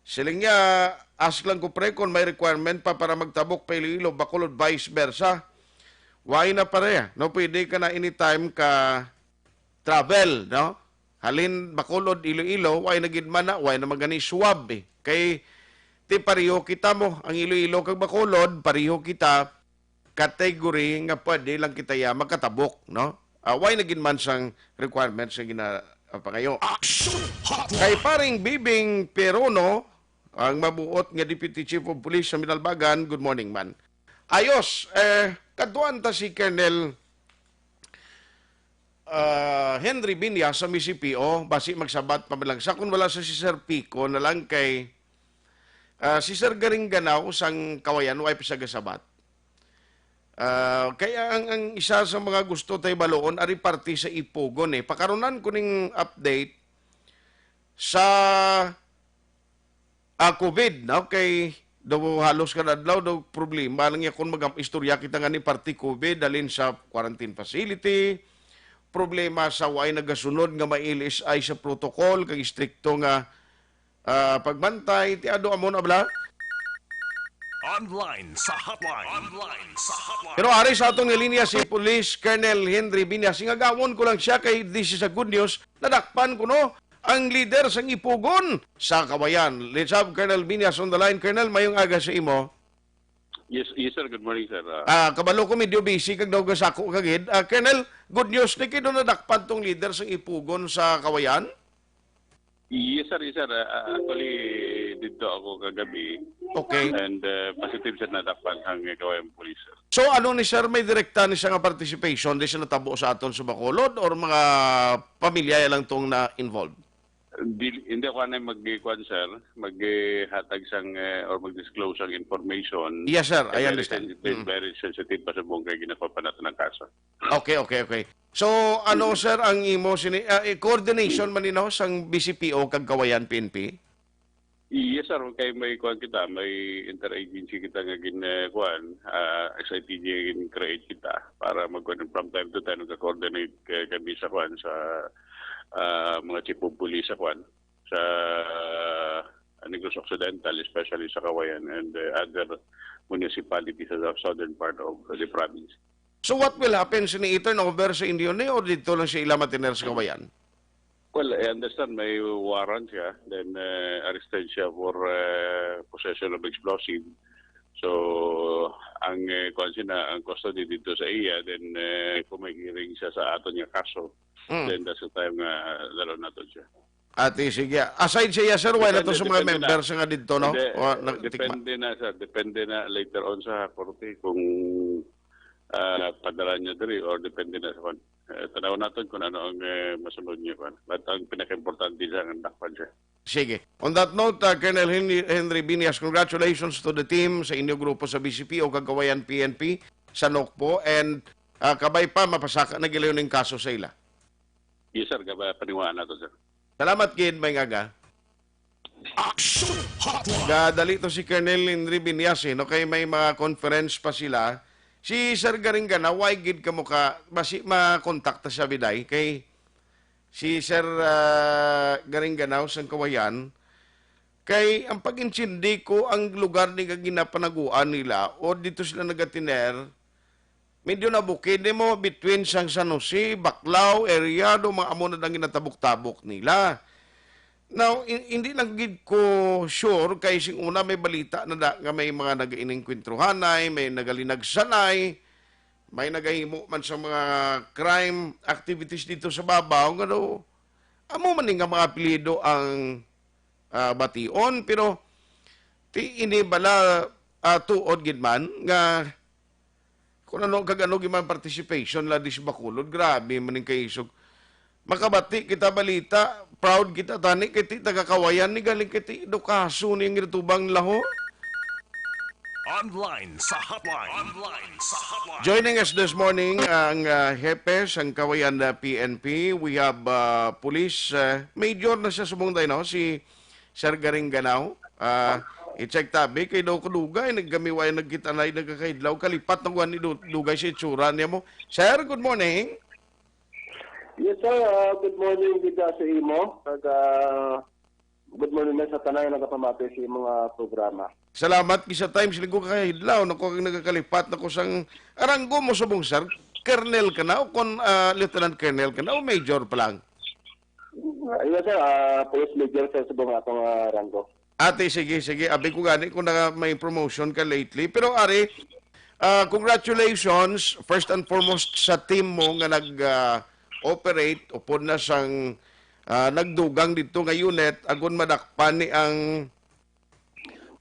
Siling niya, "Ask lang ko, pre, kung may requirement pa para magtabok pa Iloilo, Bacolod, vice versa." Why na, pare? No, pwede ka na anytime ka travel, no? Halin Bacolod, Iloilo, why na gid man na, why na magani swab, eh. Kay, ti pareho kita mo, ang Iloilo kag Bacolod, pareho kita, category nga pwede lang kita ya makatabok, no? Ah, why na gid man sang requirements nga gina-, ah, pangayo? Action Hotline! Kay Paring Bibing Perono, ang mabuot nga Deputy Chief of Police sa Minalbagan, good morning man. Ayos, eh, kadtuan ta si Colonel, ah, Henry Binya sa M C P O, basi magsabat pa man lang. Sa kun wala sa si Sir Pico na lang kay, ah, si Sir Garing Ganaw sang Kawayan, wa pa siya gasabat. Ah, kaya ang, ang isa sa mga gusto tay baloon, ari parte sa Ipugon, eh. Pakarunan ko ning update sa, ah, COVID, no? Kay daw halos kada adlaw daw problema lang ya kung mag-istorya kita nga ni parte COVID, dalin sa quarantine facility, problema sa way nagasunod nga may L S I sa protocol, kag istrikto nga ah, pagbantay, ti ado amo na bala. Online sa hotline. Online sa hotline. Pero ari sa atong linya si Police Colonel Henry Binyas. Singagawon ko lang siya kay this is a good news. Nadakpan ko, no, ang leader sang Ipugon sa Kawayan. Let's have Colonel Binyas on the line. Colonel, mayong aga sa imo. Yes, yes, sir. Good morning, sir. Ah, Ah, kabalo ko medyo busy kag daw gasako ka gid. Ah, Colonel, good news ni kay do nadakpan tong leader sang Ipugon sa Kawayan? Yes, sir. Yes, sir. Ah, ah, actually, dito ako kagabi. Okay. And uh, positive, sir, nadakpan sang Kawayan Police, sir. So ano ni sir, may direkta ni siya nga participation di siya natabo sa aton sa Bacolod or mga pamilya lang tong na-involved? Di, hindi ako anay mag-kuan, sir, maghatag sang uh, or mag-disclose ang information. Yes, sir. I Very understand. sensitive, Mm. Very sensitive pa sa buong kay ginapapanatan ng kaso. Okay, okay, okay. So ano sir ang imo sini ah, eh, coordination man nino sang B C P O kag Kawayan P N P? Yes, sir. Kay may kuan kita, may interagency kita nga gin uh, kuan, uh, S I T G gin create kita para magkuan from time to time nagka-coordinate kay kami sa kuan sa uh, mga chief of police sa kuan sa Negros Occidental, especially sa Kawayan and uh, other municipalities sa southern part of the province. So what will happen sini, i-turnover sa inyo ni or dito lang siya ila matiner sa Kawayan? Well, I understand may warrant siya, then uh, arrested siya for uh, possession of explosive. So, ang uh, kuan siya na, ang custody dito sa iya, then uh, kung may hearing siya sa aton nga kaso, Mm. then that's the time nga dalo nato siya. Ati, sige. Aside siya, sir, wala to Depende, sa mga depende na. members nga dito, no? Hindi, O, nagtikma- depende na, sir. Depende na later on sa korte kung uh, padala niya diri or depende na sa kuan. Uh, tanaw natin kung ano ang uh, masunod niya kuan. But ang pinaka-importante sa ang dakpan siya. Sige. On that note, uh, Colonel Henry, Henry Binias, congratulations to the team sa inyo grupo sa B C P o Kagawayan P N P sa Nokpo, and uh, kabay pa mapasaka na gilayon ning kaso sa ila. Yes, sir. Gaba paniwaan nato, sir. Salamat gid, may ngaga. Action Hotline. Gadali to si Colonel Henry Binias, eh, no? Kay may mga conference pa sila. Si Sir Garingana, why gid kamo ka, basi makontakta siya biday? Kay si Sir ah, Garingana sang Kawayan, kay ang pag-intindi ko, ang lugar ni nga ginapanaguan nila o dito sila nagatiner, medyo nabukid mo between sang San Jose, Baclao area, do mga amo na ang ginatabok-tabok nila. Now, in- hindi lang gid ko sure kay sing una may balita na da, nga may mga nagainengkwentruhanay, may nagalinagsanay, may nagahimo man sa mga crime activities dito sa babaw nga daw amo man ni nga mga apelyido ang ah, bation, pero ti ini bala ah, tuod gid man nga kung ano kag ano gid man participation la di sa Bacolod, grabe man ning kaisog. Makabati kita balita, proud kita tani kay ti taga Kawayan ni, galing kay ti do kaso ni ang ginatubang laho. Online sa hotline. Online sa hotline. Joining us this morning ang ah, hepe sang Kawayan na P N P. We have ah, Police ah, Major na siya subong tayo, no? Si Sir Garinganaw. Ah, i-check tabi kay daw ko dugay nagkamiway nagkita na nagkakaidlaw, kalipat na kuan ni du- dugay si itsura niya mo. Sir, good morning. Yes, sir. Uh, good morning, Bida, sa imo. Kag, uh, good morning na sa tanan nga nagapamati sa imong uh, programa. Salamat kisa times ligo ka idlaw nako kag nagakalipat nako sang aranggo mo subong, sir. Colonel ka na o kon ah, Lieutenant Colonel ka na o Major pa lang? Uh, yes, sir. Uh, police major, sir, subong akong uh, ranggo. Ate, sige, sige. Abi ko gani kung na may promotion ka lately. Pero ari, ah, congratulations first and foremost sa team mo nga nag ah, operate upod na sang ah, nagdugang dito nga unit agon madakpan ni ang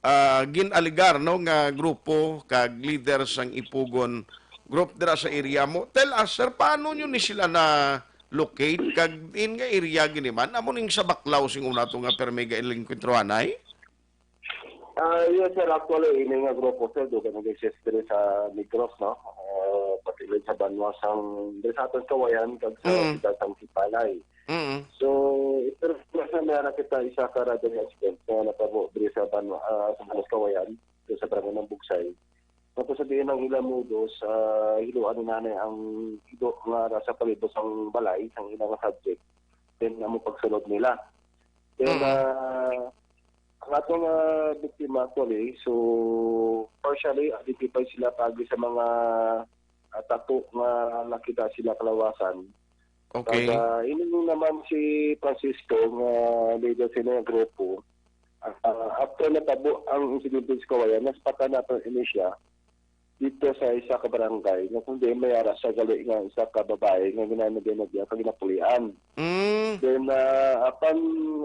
ah, gin-alegar, no, nga grupo kag leader sang Ipugon group dira sa area mo. Tell us, sir, paano nyo ni sila na locate kag in nga area gini man amo ning sa Baclao sing una to nga permi ga enkwentruhanay? Ah, yes, sir. Actually, ini nga grupo, sir, dugang nag-exist diri sa Negros, no? Uh, pati rin sa banwa sang diri sa aton Kawayan kag sa Mm. siyudad sang Sipalay. Mm. So, pero sa meron kita isa ka radyo accident na natabo diri sa banwa, ah, sa banwa sa Kawayan, diri sa barangay ng Bugsay. Tapos sa diin ang ilang mudos, ah, hiluan ni nanay ang ido nga nasa palibot sang balay, sang ilang subject. Then, amo pagsulod nila. Then, Mm. ah, ang atong ah, biktima actually, so partially identified sila pagi sa mga ah, tato nga nakita sila kalawasan. Okay. Kag ah, ini naman si Francisco nga leader sa ilang grupo, ah, after natabo ang insidente sa Kawayan, naspatan nato ini siya. dito sa isa ka barangay nga kung di may ara sa gali nga isa ka babae nga ginanagyan na diya kag ginapulian. Mm. Then, ah, apan,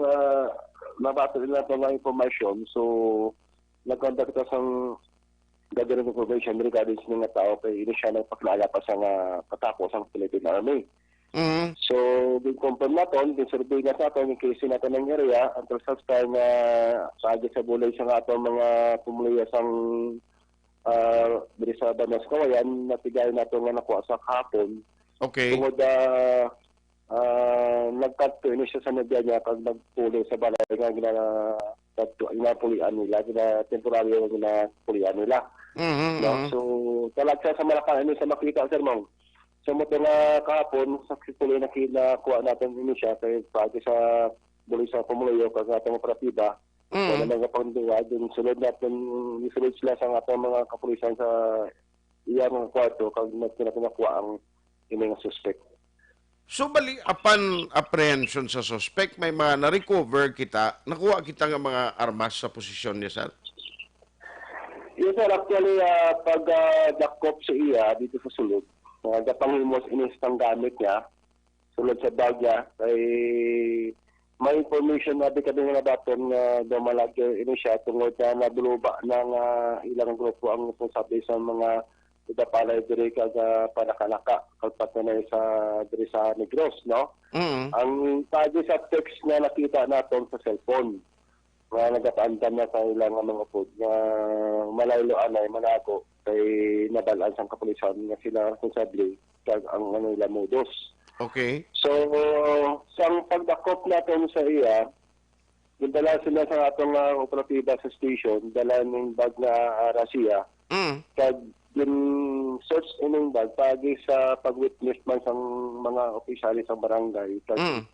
ah, nabato nila ito nga informasyon, so nagkontak kita sang gathering information regarding sa mga tao kay ini siya nagpakilala pa sa nga katako sang Philippine Army. Mm. So, gin-confirm naton, gin-survey na sa aton, gin-K C naton ang area, ang resulta nga paagi sa bulay sa nga aton mga pumuluyo sang, ah, diri sa Banas Kawayan, natigay nato nga nakuha sa kahapon. Okay. Tungod, ah, ah, nagkadto ini siya sa nobya niya kag nagpuli sa balay nga gina-, kadto, ginapulian nila, gina-, temporaryo nga ginapulian nila. Mhm, No? mhm. So, talag siya sa Malacan ini sa makita, Sir Mong. So, mo to nga kahapon, successfully naki-, nakuha natin ini siya kay pati sa bulis sa pumuluyo kag atong operatiba. Mm. Wala nang kapangduwa, din sulod natin, isulod sila sa atong mga kapulisan sa iya mga kwarto kag mas natin nakuha ang ini nga suspect. So, bali, apan apprehension sa suspect, may mga na-recover kita, nakuha kita nga mga armas sa posisyon niya, sir? Yes, sir. Actually, ah, pag, ah, dakop sa iya dito sa sulod, ah, gapanghimos ini sa gamit niya, sulod sa bag niya, kay may information na di kami nga nabaton nga daw malagyo ini siya tungod na nabuluba na nga ilang grupo ang responsable sa mga Idapalay diri kag, ah, Panakanaka, kag pati na sa diri sa Negros, no? Mm. Ang pagi sa text nga nakita naton sa cellphone, nga nagapaandam na sa ilang mga upod, nga malaylo anay manago kay nabal-an sang kapulisan nga sila responsable kag ang ano nila modus. Okay. So, sang pagdakop naton sa iya, gindala sila sa atong, ah, operatiba sa station, dala ning bag nga, ah, rasia. Mm. Kag gin-search ining bag pagi sa pag-witness man sang mga opisyales sang barangay, kag Mm.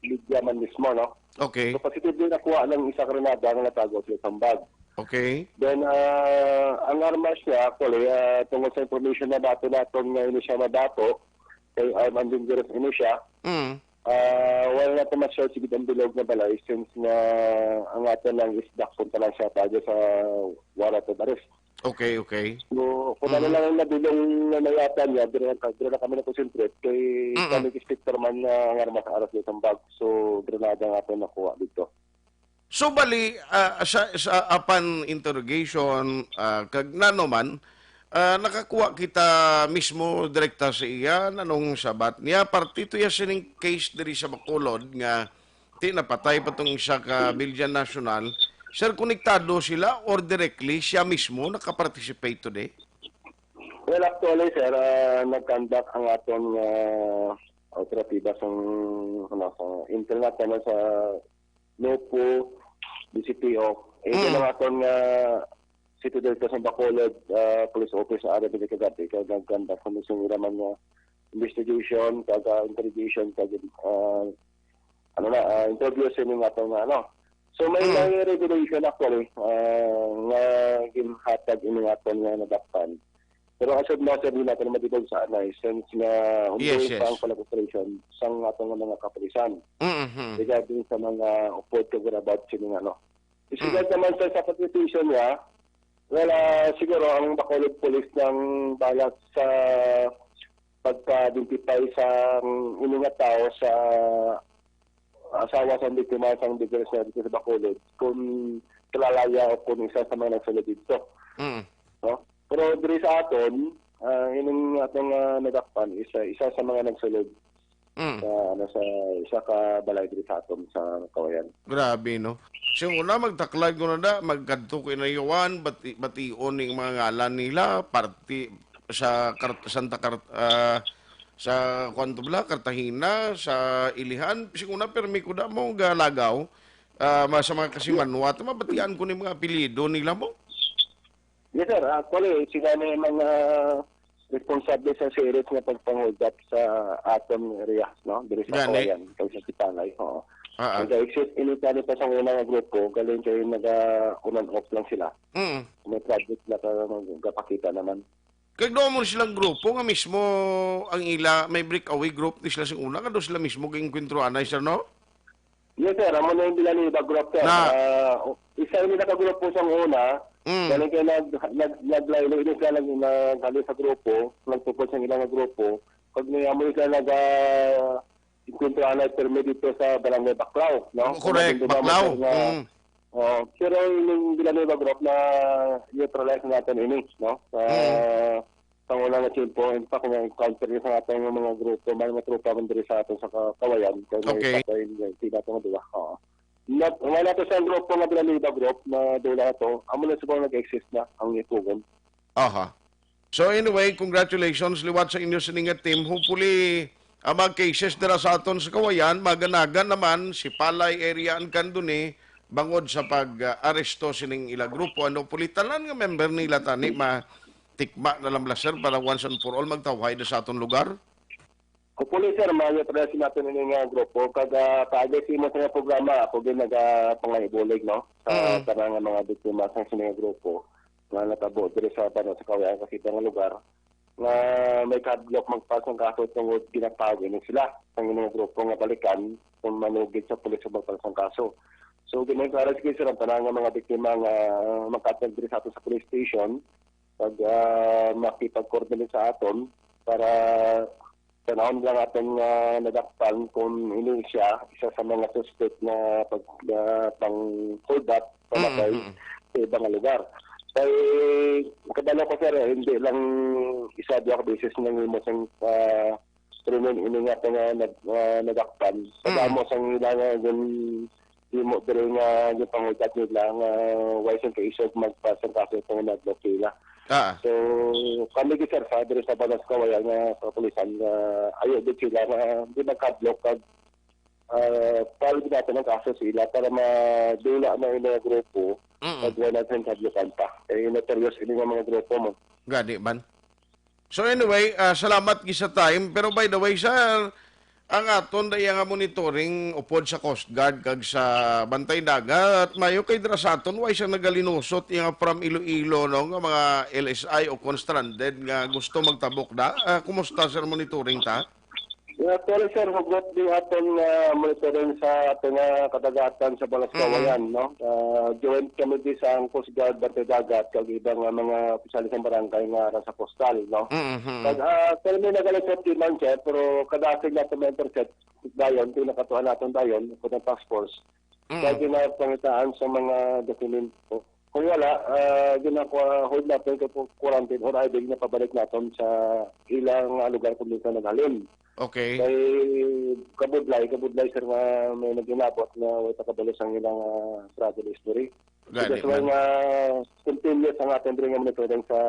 media man mismo, no? Okay. So, positively nakuha lang isa ka granada nga natago sa isang bag. Okay. Then, ah, ang armas niya, actually, ah, tungod sa information na dato naton nga ini siya mabato, kay armed and dangerous ini siya, Mm. ah, wala na to ma-search gid ang bilog nga balay since nga ang ato lang is dakpon pa lang siya pagi sa warrant of arrest. Okay, okay. So, kung ano Mm. lang ang nabilong na nayatan niya, dire, dire na kami na-concentrate kay Mm-mm. kami inspector man nga nga mas aras sa isang bag. So, granada nga ato nakuha dito. So, bali, ah, sa, sa apan interrogation, ah, kag nano man, ah, nakakuha kita mismo direkta sa iya, nanong sabat niya, parte to ya sining case diri sa Bacolod nga ti napatay pa tong isa ka Bilyan National. Sir, konektado sila or directly siya mismo nakaparticipate today? Well, actually, sir, ah, nag-conduct ang aton nga operatiba sa, ano, sa intel natin, ano, sa NOPO, D C P O. Eh, Mm. ang aton nga City Director sa Bacolod, ah, Police Office, sa Arabia de Cagape, kag nag-conduct kami sa ira man nga investigation, kag, ah, interrogation, kag, ah, ano na, ah, interview sa ining aton nga, ano. So, may, Mm. may regulation actually, ah, nga ginhatag ini nga aton nga nadakpan. Pero as of now, sir, di natin madibog sa anay since nga Yes, ongoing yes. pa ang collaboration sa aton nga mga kapulisan Mm-hmm. regarding sa mga upod kag whereabouts sini nga, ano. Is Mm. regard naman sa, sa participation niya, well, ah, siguro ang Bacolod Police nang bahala sa pagka-identify sa ini nga tao sa asawa sa biktima sang Big River dito sa Bacolod, kung kilala niya o kung isa sa mga nagsulod dito. Mm. No? Pero diri sa aton, ah, ining atong, ah, nadakpan, isa, isa sa mga nagsulod Mm. sa, ano, sa isa ka balay diri sa aton sa Kawayan. Grabe, no? Siya una, magtaklad ko na da, magkadto ko inayawan, bati-, bation ning mga ngalan nila, parte sa Kart-, Santa Cart-, ah, sa, kuwan to bala, Cartagena, sa Ilijan. Siya una, pirmi ko da mo galagaw, ah, ma-, sa mga kasimanwa, ta mabatian ko ni mga apelyido nila mo. Yes, sir. Actually, sila ni mga responsable sa series nga pagpang-hold up sa aton area, no? Diri sa Gani. Kawayan, kag sa Sipalay. Oo. Ah, ah. Nag-exist ini tani pa sa una nga grupo, galing kay naga on and off lang sila. Mm. May project na ka, gapakita naman. Kag doon mo silang grupo nga mismo ang ila, may breakaway group ni sila sing una, nga doon sila mismo ga-enkwentro anay, sir, no? Yes, sir. Amo na yung Bilaniba group, sir. Na. Ah, isa yung nagkagrupo sa una, Mm. Galing kay nag-, nag-, naglaylo ini sila, nag-, naghalin sa grupo, nagtupod sa ilang grupo. Pag may amo sila nag-, ah, enkwentro anay permi dito sa Barangay Baclao, no? Correct, Kung nandun Baclao. Nga, Mm. oh, pero yung Villanueva group na neutralize natin ini, no? Sa Mm. sa una nga tiyempo, in fact, nga encounter sa ating mga grupo, may mga tropa man diri sa atin sa Ka-, Kawayan, kay may Okay. patay, may sila itong duwa. Oo. Nat-, wala to sa grupo nga Villanueva group na dula to. Amo na siguro nag-exist na ang ipugon. Aha. So anyway, congratulations liwat sa inyo sini nga team. Hopefully, ang mga cases dira sa aton sa Kawayan, maganagan naman si Palay area and Candoni bangod sa pag-aresto sining ila grupo. Ano, hopefully, tanan nga member nila tani ma-, tikma na lang bala, sir, para once and for all magtawhay na sa aton lugar? Hopefully, sir, ma-neutralize natin ini nga grupo. Kag, ah, paagi sa imo sa nga programa, ako din nagapangaibulig, no? Sa Mm. tanan nga mga biktima sa sini nga grupo nga natabo diri sa banda sa Kawayan kag sa ibang lugar, nga may kahadlok magpas ng kaso tungod ginapawin sila sa ilang grupo nga balikan kung manugid sa pulis o magpas ng kaso. So, gina-encourage ko, sir, ang tanan nga mga biktima nga magkatag diri sa ato sa police station, pag, ah, makipag-coordinate sa aton para tanawon lang aton nga nadakpan kung ini siya isa sa mga suspect na pag, ah, pang hold up, pamatay Mm, mm, mm. sa ibang lugar. Kay, kabalo ko, sir, hindi lang isa, duha ka beses nang himo sang, ah, krimen ini nga nga nag-, ah, nadakpan. Mm. Kadamo sang ila nga gun-, himo diri nga gipanghulat nila nga way sing kaisog magpas ang kaso itong nag-block nila. Ah. So, kami gid, sir, sa diri sa Balas Kawayan nga kapulisan nga ayo gid sila nga di magkadlok kag, ah, file gid natin ang kaso sa ila para madula na yung mga grupo Mm. pag wala natin kadlokan pa. Eh, notorious ini nga mga grupo mo. Gani man. So anyway, ah, salamat gid sa time. Pero by the way, sir, ang aton daya nga monitoring upod sa Coast Guard kag sa Bantay Dagat, mayo kay dira sa aton, way siya nagalinusot iya nga from Iloilo, no, nga mga L S I o kon stranded nga gusto magtabok na. Ah, kumusta, sir, monitoring ta? Yeah, actually, sir, hugot di aton nga monitoring sa aton nga kadagatan sa Balas Mm. Kawayan, no? Ah, joint kami di sa ang Coast Guard, Bantay Dagat, kag iba nga mga opisyales sa barangay nga ara sa postal, no? Mm-hmm. Kag, ah, pero may nagalisot di man siya, pero kadasig nato ma-intercept dayon, kung nakatuhan naton dayon, kung ang task force, Mm. kaya ginapangitaan sa mga dokumento. Kung wala, ah, ginakuha, hold natin kay quarantine or I D na pabalik naton sa ilang, ah, lugar kung di ka naghalin. Okay. Kay kabudlay, kabudlay, sir, nga may nag-inabot nga way pa kabalo sang ilang, ah, travel history. Gani That's why man. nga continuous ang aton diri nga monitoring sa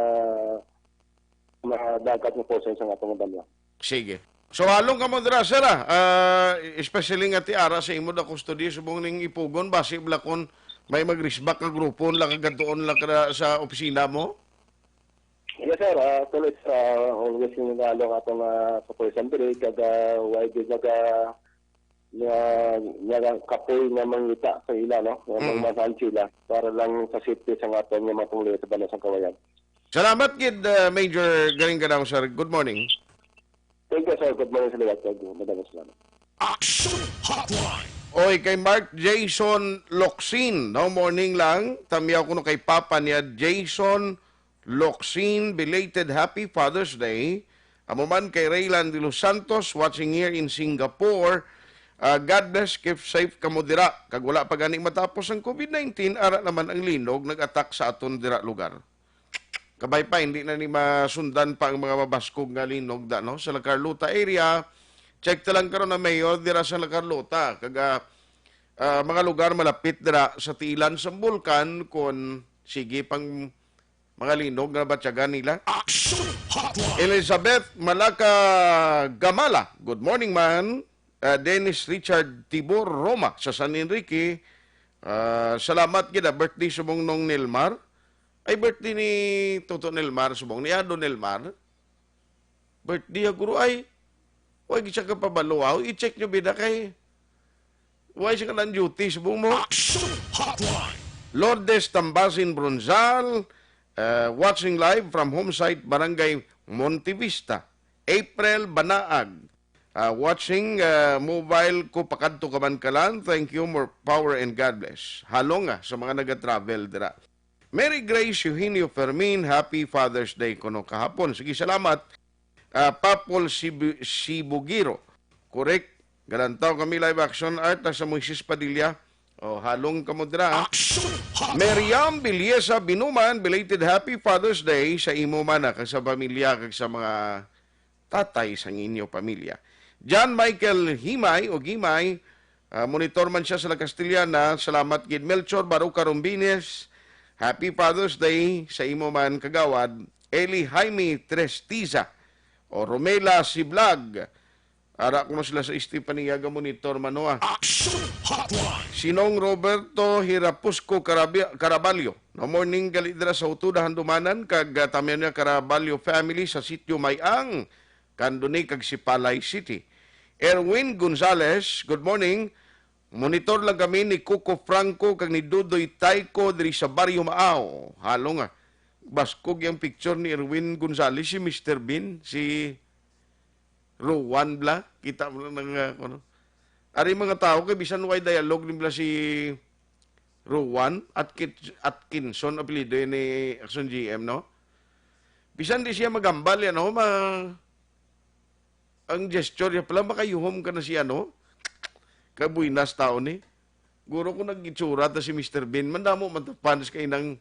mga dagat nga portion sa atong banwa. Sige. So, halong kamo dira, sir, ah. Ah, especially nga ti ara sa imo da custody, subong ning ipugon, basi bala kon may mag-resback nga grupo, nila kagadtuon lang kada sa opisina mo? Yes, sir. Ah, tuloy, sir, ah, always yung halong atong, ah, kapulisan diri, kag, ah, why did naga-, nga, nga kapoy nga mangita sa ila, no? Nga Mm. mangmasan sila para lang sa safety sa aton nga mga pumuluyo sa Balas Kawayan. Salamat gid, uh, Major Garing Ganaw, sir. Good morning. Thank you, sir. Good morning sa lahat. Thank you. Madaming salamat. Action Hotline. Oy, kay Mark Jason Locsin, no? Morning lang. Tamyaw ko no kay Papa niya, Jason Locsin, belated Happy Father's Day. Amo man kay Raylan de los Santos, watching here in Singapore. Ah, God bless, keep safe kamo dira. Kag wala pa gani matapos ang COVID nineteen, ara naman ang linog nag-attack sa aton dira lugar. Kabay pa, hindi na ni masundan pa ang mga mabaskog nga linog da, no? Sa La Carlota area, check ta lang karon na mayor dira sa La Carlota. Kag, ah, ah, mga lugar malapit dira sa tiilan sa bulkan, kon sige pang mga linog nga nabatyagan nila. Action Hotline. Elizabeth Malaka Gamala, good morning, man. Ah, Dennis Richard Tibor Roma sa San Enrique, ah, salamat gid, ah, birthday subong Nong Nelmar. Ay, birthday ni Toto Nelmar, subong ni Ado Nelmar. Birthday, ah, guro, ay. Wa gid siya kapabalo, ah. I-check nyo, bida, kay wa siya ka-on duty, subong mo. Action Hotline. Lourdes Tambasin Bronzal, uh, watching live from home site, Barangay Montevista. April Banaag, uh, watching, uh, mobile ko pakadto ka man kalan. Thank you, more power and God bless. Halong nga sa mga nagatravel dira. Mary Grace Eugenio Fermin, happy Father's Day kuno kahapon. Sige, salamat. Ah, Papol Sibu-, Sibugiro. Correct. Galantaw kami live action art sa Moises Padilla. Oh, halong kamo dira. Action Hotline. Miriam Biliesa Binuman, belated happy Father's Day sa imo man, ah, kag sa pamilya, kag sa mga tatay sang inyo pamilya. John Michael Himay o Gimay, ah, monitor man siya sa La Castellana. Salamat gid. Melchor Baruca Rombines, happy Father's Day sa imo man, kagawad. Eli Jaime Trestiza o Romela Siblag. Ara ko na sila sa Estefania, ga monitor man, no, ah. Action Hotline. Sinong Roberto Hirapusco Carabi-, Caraballo. No morning, gali dira sa Utuda, Handumanan, kag, ah, Tamiana Caraballo family sa Sitio Mayang, Candoni, kag Sipalay City. Erwin Gonzales, good morning. Monitor lang kami ni Coco Franco kag ni Dudoy Tayco diri sa Barrio Maaw. Halong, ah. Baskog yung picture ni Erwin Gonzales, si Mister Bean, si Rowan bla, kita mo lang nga, ano. Ari mga tao kay bisan way dialogue ni bla si Rowan Atkins-, Atkinson, apelyido ni Action G M, no? Bisan di siya magambal yan, no? Ma-, ang gesture niya pala, makayuhom ka na siya, no? Kabuinas tao ni. Guro ko nag-itsura ta si Mister Bean, mandamo man ta fans kay nang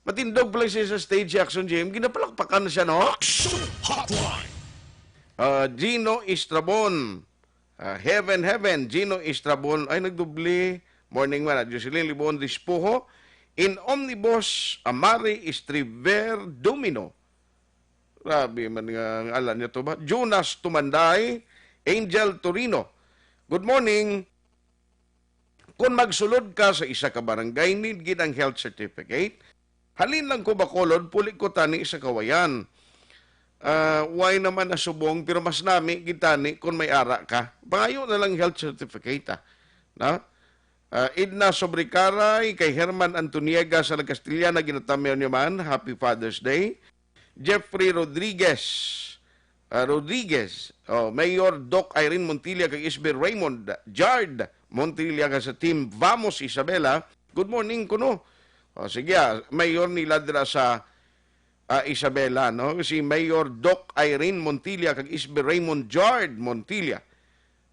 matindog pala siya sa stage si Action G M. Ginapalakpakan na siya, no? Action Hotline. Ah, Gino Estrabon. Ah, Heaven, Heaven, Gino Estrabon. Ay, nagdubli. Morning man, ah, Jocelyn Libon Dispuho. In omnibus, Amari Estriver Domino. Grabe man nga ang alan niya to ba? Jonas Tumanday, Angel Torino. Good morning. Kung magsulod ka sa isa ka barangay, need gid ang health certificate. Halin lang ko Bacolod, puli ko tani sa Kawayan. Ah, way naman na subong, pero mas nami gid tani kung may ara ka. Pangayo na lang health certificate, ah. Na? Ah, Edna Sobrikaray, kay Herman Antoniega sa La Castellana, ginatamyaw niyo man, Happy Father's Day. Jeffrey Rodriguez, ah, Rodriguez, oh, Mayor Doc Irene Montilla kag S B Raymond Jard Montilla ka sa Team Vamos Isabela. Good morning kuno. Oh, sige, ah, Mayor nila dira sa, ah, Isabela, no? Si Mayor Doc Irene Montilla kag S B Raymond Jard Montilla.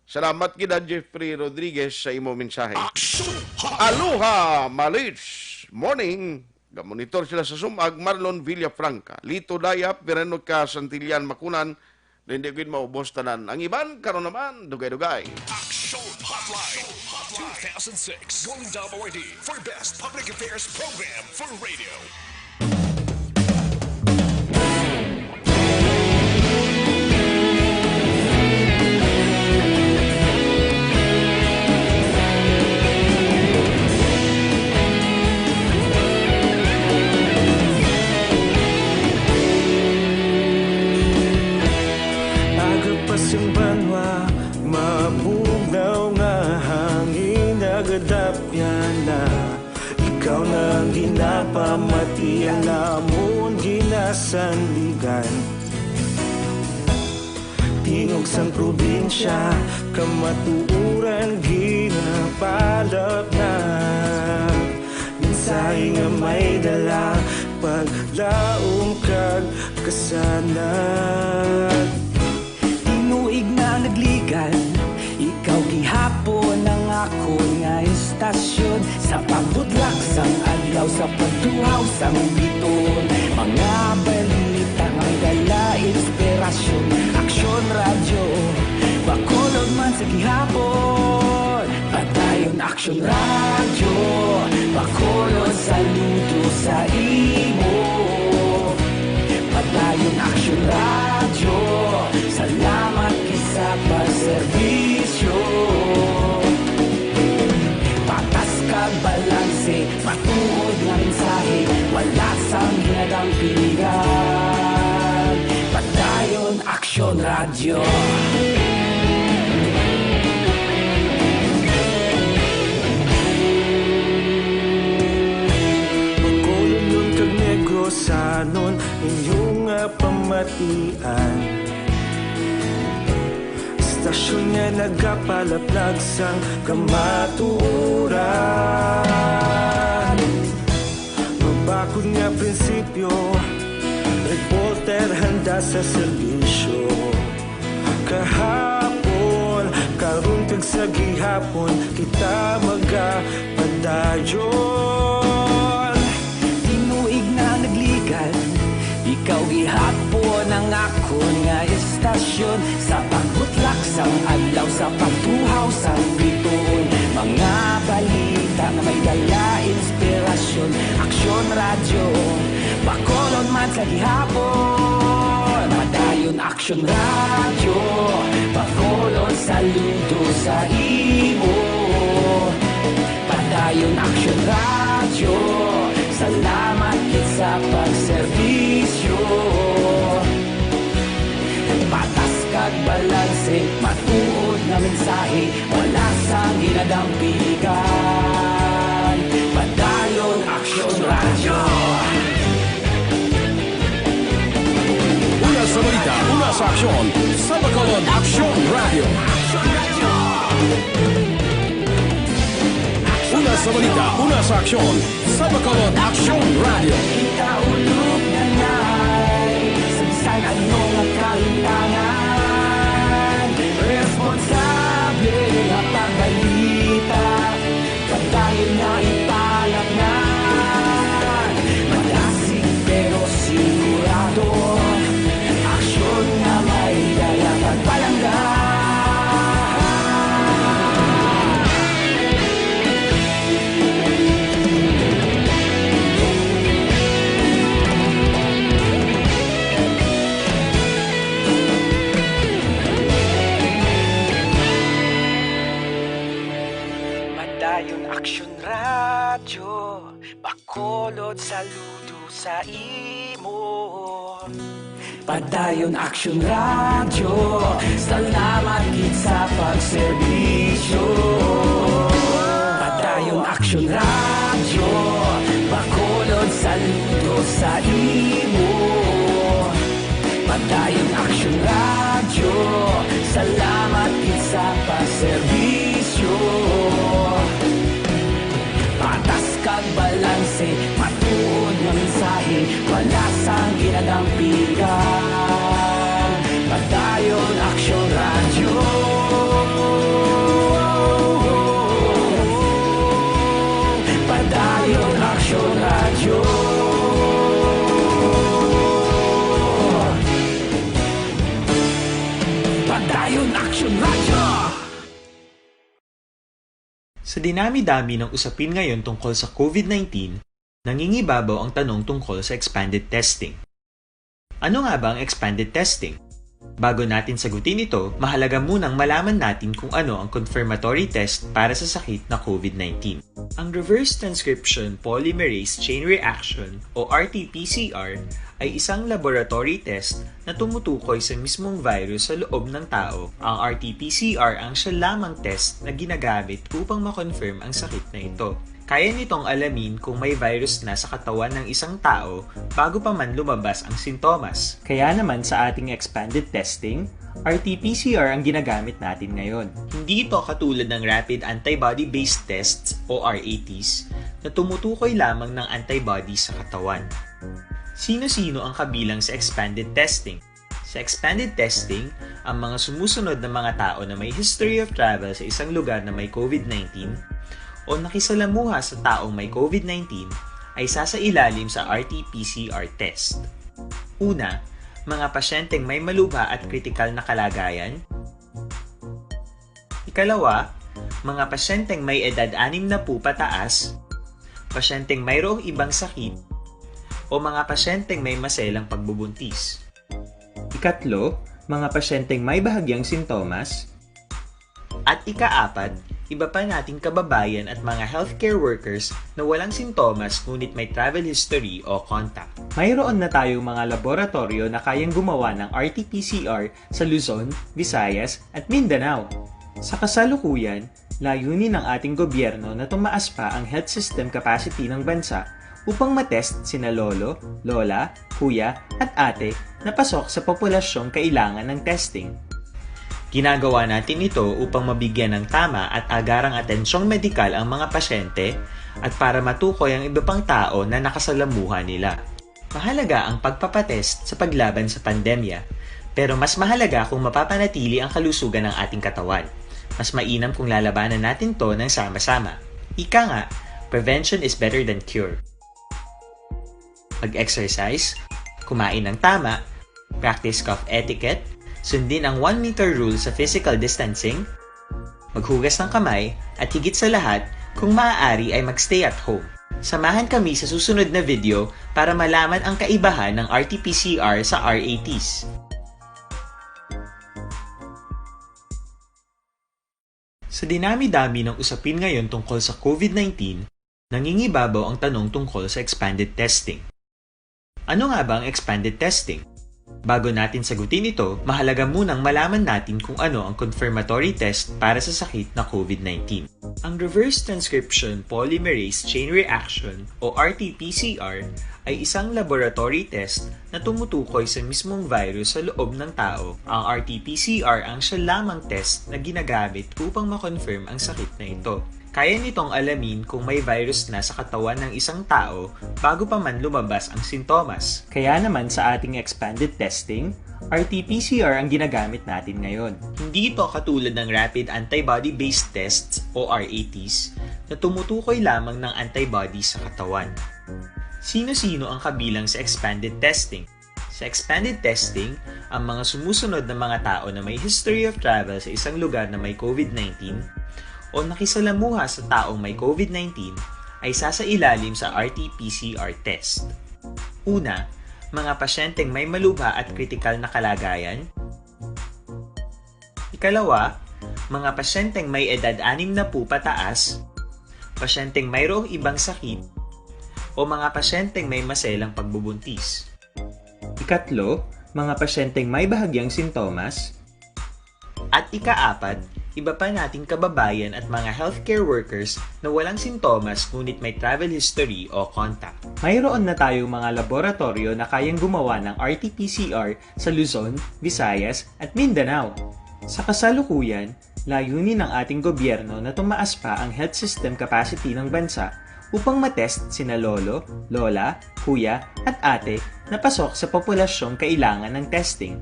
Salamat gid, ah, Jeffrey Rodriguez, sa imo mensahe. Action Hotline. Aloha, Malits. Morning. Gamonitor sila sa Sumag, Marlon Villafranca, Lito Dayap, Vereno ka Santillan, Makunan, hindi gid maubos tanan. Ang iban, karon naman, dugay-dugay. Action Hotline two thousand six Golden Dome Awardee for Best Public Affairs Program for Radio. Aga pa sing banwa, mabugnaw nga hangin, nagadapyan na. Ikaw na ang ginapamati, ang namon ginasandigan. Tingog sang probinsya, kamatuoran ginapalapnag. Mensahe nga may dala, paglaom kag kasanag. Tinuig na nagligan, ikaw gihapon ang akon nga istasyon. Sa pagbutlak sang adlaw, sa pagtuhaw sang biton, mga balita nga may dala inspirasyon. Aksyon Radyo, Bacolod man sa gihapon. Padayon Aksyon Radyo, Bacolod, saludo sa imo. Padayon Aksyon Radyo, salamat gid sa pagserbisyo. Patas kag balanse, matuod nga mensahe, wala sang ginadampingan. Padayon Aksyon Radyo. Bacolodnon kag Negrosanon, inyo nga pamatian. Istasyon nga nagapalaplag sang kamatuoran. Nga prinsipyo, reporter handa sa serbisyo. Kahapon, karon kag sa gihapon, kita magapadayon. Tinuig na naglikan, ikaw gihapon ang akon nga istasyon. Sa pagbutlak sang adlaw, sa pagtuhaw sang bituon, mga balita nga may dala inspirasyon. Aksyon Radyo, Bacolod man sa gihapon. Padayon Aksyon Radyo, Bacolod, saludo sa imo. Padayon Aksyon Radyo, salamat gid sa pagserbisyo. Patas kag balanse, matuod nga mensahe, wala sang ginadampigan. Padayon Aksyon Radyo. Una sa balita, una sa aksyon, sa Bacolod Aksyon Radyo. Una sa balita, una sa aksyon, sa Bacolod Aksyon Radyo. Kita ulog na nay, sa bisan ano nga kalimtangan, responsable nga pagbalita, padayon nga ipalatnan. Madasig pero sigurado, aksyon nga may dala pagpalangga. Padayon Aksyon Radyo, Bacolod, saludo sa imo. Padayon Aksyon Radyo, salamat gid sa pagserbisyo. Padayon Aksyon Radyo, Bacolod, saludo sa imo. Padayon Aksyon Radyo, salamat gid sa pagserbisyo. Patas kag balanse, matuod nga mensahe, wala sang ginadampigan. Padayon Aksyon Radyo. Padayon Aksyon Radyo. Padayon Aksyon Radyo. Sa dinami-dami ng usapin ngayon tungkol sa COVID nineteen, nangingibabaw ang tanong tungkol sa expanded testing. Ano nga ba ang expanded testing? Bago natin sagutin ito, mahalaga munang malaman natin kung ano ang confirmatory test para sa sakit na COVID nineteen. Ang reverse transcription polymerase chain reaction o R T P C R ay isang laboratory test na tumutukoy sa mismong virus sa loob ng tao. Ang R T P C R ang siya lamang test na ginagamit upang ma-confirm ang sakit na ito. Kaya nitong alamin kung may virus na sa katawan ng isang tao bago pa man lumabas ang sintomas. Kaya naman sa ating expanded testing, R T P C R ang ginagamit natin ngayon. Hindi ito katulad ng rapid antibody-based tests o R A Ts na tumutukoy lamang ng antibody sa katawan. Sino-sino ang kabilang sa expanded testing? Sa expanded testing, ang mga sumusunod na mga tao na may history of travel sa isang lugar na may COVID nineteen o nakisalamuha sa taong may COVID nineteen ay sasailalim sa R T P C R test. Una, mga pasyenteng may malubha at kritikal na kalagayan. Ikalawa, mga pasyenteng may edad anim na po pataas, pasyenteng mayroong ibang sakit, o mga pasyenteng may maselang pagbubuntis. Ikatlo, mga pasyenteng may bahagyang sintomas. At ikaapat, iba pa nating kababayan at mga healthcare workers na walang sintomas ngunit may travel history o contact. Mayroon na tayong mga laboratoryo na kayang gumawa ng R T P C R sa Luzon, Visayas, at Mindanao. Sa kasalukuyan, layunin ng ating gobyerno na tumaas pa ang health system capacity ng bansa upang matest sina lolo, lola, kuya, at ate na pasok sa populasyong kailangan ng testing. Ginagawa natin ito upang mabigyan ng tama at agarang atensyong medikal ang mga pasyente at para matukoy ang iba pang tao na nakasalamuha nila. Mahalaga ang pagpapatest sa paglaban sa pandemya, pero mas mahalaga kung mapapanatili ang kalusugan ng ating katawan. Mas mainam kung lalabanan natin to ng sama-sama. Ika nga, prevention is better than cure. Mag-exercise, kumain ng tama, practice cough etiquette, sundin ang one meter rule sa physical distancing, maghugas ng kamay, at higit sa lahat, kung maaari ay magstay at home. Samahan kami sa susunod na video para malaman ang kaibahan ng R T P C R sa R A Ts. Sa dinami-dami ng usapin ngayon tungkol sa COVID nineteen, nangingibabaw ang tanong tungkol sa expanded testing. Ano nga ba ang expanded testing? Bago natin sagutin ito, mahalaga munang malaman natin kung ano ang confirmatory test para sa sakit na COVID nineteen. Ang reverse transcription polymerase chain reaction o R T P C R ay isang laboratory test na tumutukoy sa mismong virus sa loob ng tao. Ang R T P C R ang siya lamang test na ginagamit upang ma-confirm ang sakit na ito. Kaya nitong alamin kung may virus na sa katawan ng isang tao bago pa man lumabas ang sintomas. Kaya naman sa ating expanded testing, R T P C R ang ginagamit natin ngayon. Hindi ito katulad ng rapid antibody-based tests o R A Ts na tumutukoy lamang ng antibody sa katawan. Sino-sino ang kabilang sa expanded testing? Sa expanded testing, ang mga sumusunod na mga tao na may history of travel sa isang lugar na may COVID nineteen o nakisalamuha sa taong may COVID nineteen ay sasailalim sa R T P C R test. Una, mga pasyenteng may malubha at kritikal na kalagayan. Ikalawa, mga pasyenteng may edad anim na po pataas, pasyenteng mayroong ibang sakit, o mga pasyenteng may maselang pagbubuntis. Ikatlo, mga pasyenteng may bahagyang sintomas. At ikaapat, iba pa nating kababayan at mga healthcare workers na walang sintomas ngunit may travel history o contact. Mayroon na tayong mga laboratoryo na kayang gumawa ng R T P C R sa Luzon, Visayas, at Mindanao. Sa kasalukuyan, layunin ng ating gobyerno na tumaas pa ang health system capacity ng bansa upang matest sina lolo, lola, kuya, at ate na pasok sa populasyong kailangan ng testing.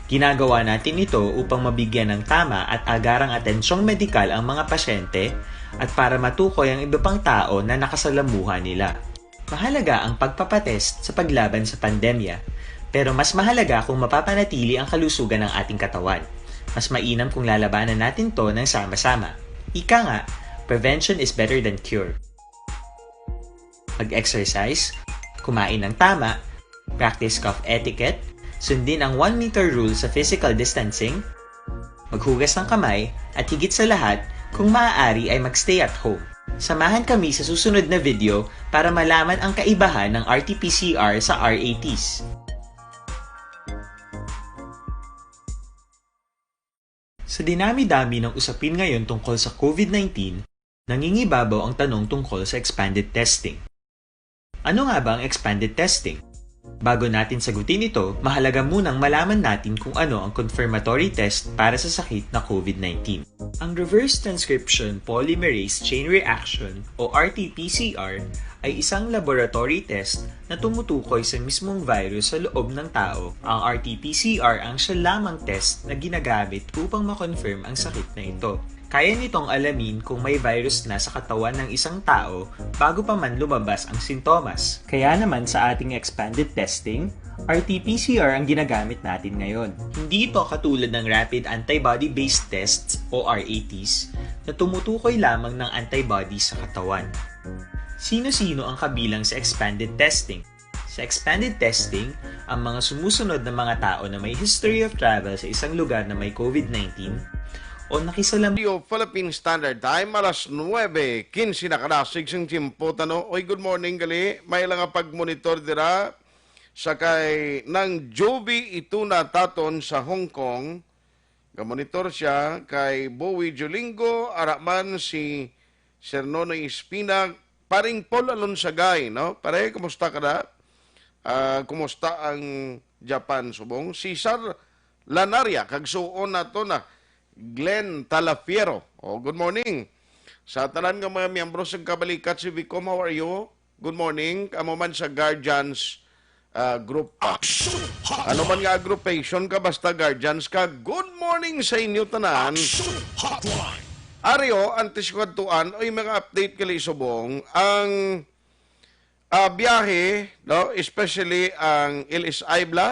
Ginagawa natin ito upang mabigyan ng tama at agarang atensyong medikal ang mga pasyente at para matukoy ang iba pang tao na nakasalamuha nila. Mahalaga ang pagpapatest sa paglaban sa pandemya, pero mas mahalaga kung mapapanatili ang kalusugan ng ating katawan. Mas mainam kung lalabanan natin to ng sama-sama. Ika nga, prevention is better than cure. Mag-exercise, kumain ng tama, practice cough etiquette, sundin ang one meter rule sa physical distancing, maghugas ng kamay, at higit sa lahat, kung maaari ay magstay at home. Samahan kami sa susunod na video para malaman ang kaibahan ng R T P C R sa R A Ts. Sa dinami-dami ng usapin ngayon tungkol sa COVID nineteen, nangingibabaw ang tanong tungkol sa expanded testing. Ano nga ba ang expanded testing? Bago natin sagutin ito, mahalaga munang malaman natin kung ano ang confirmatory test para sa sakit na COVID nineteen. Ang reverse transcription polymerase chain reaction o R T P C R ay isang laboratory test na tumutukoy sa mismong virus sa loob ng tao. Ang R T P C R ang siya lamang test na ginagamit upang ma-confirm ang sakit na ito. Kaya nitong alamin kung may virus na sa katawan ng isang tao bago pa man lumabas ang sintomas. Kaya naman sa ating expanded testing, R T P C R ang ginagamit natin ngayon. Hindi ito katulad ng rapid antibody-based tests o R A Ts na tumutukoy lamang ng antibody sa katawan. Sino-sino ang kabilang sa expanded testing? Sa expanded testing, ang mga sumusunod na mga tao na may history of travel sa isang lugar na may COVID nineteen o nakisalam- Radio Philippine Standard Time, alas nuebe quince na kadasig sing tiyempo, tano. Oy, good morning, gali. May lang nga pag-monitor dira sa kay Nang Jovi Ituna Taton sa Hong Kong. Gamonitor siya kay Bowie Julingo, ara man si Sir Nonoy Espina, paring Paul Alonsagay, no? Pare, kumusta ka na? Ah, kumusta ang Japan subong? Cesar Lanaria, kag suon nato na Glenn Talafiero. Oh, good morning. Sa tanan nga mga miyembro sa Kabalikat si Vicom, how are you? Good morning. Amo man sa guardians, ah, group pa. Ano man nga aggravation ka, basta guardians ka, good morning sa inyo tanan. Ario, antes ko kadtuan, oy, mga update kali subong, ang, ah, biyahe, no? Especially ang L S I bla,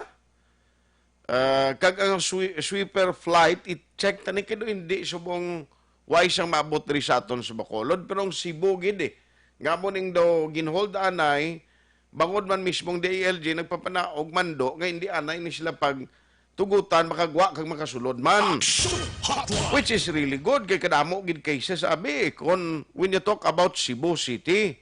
ah, kag ang swe-, sweeper flight, i-check ta ni kay hindi subong way sang maabot diri sa aton sa Bacolod, pero ang Cebu gid eh. Nga mo ning daw ginhold anay, bangod man mismong D I L G nagpapanaog mando nga hindi anay ni sila pag tugutan, makagwa kag makasulod man. Action Hotline! Which is really good kay kadamo gid cases abi, kung when you talk about Cebu City,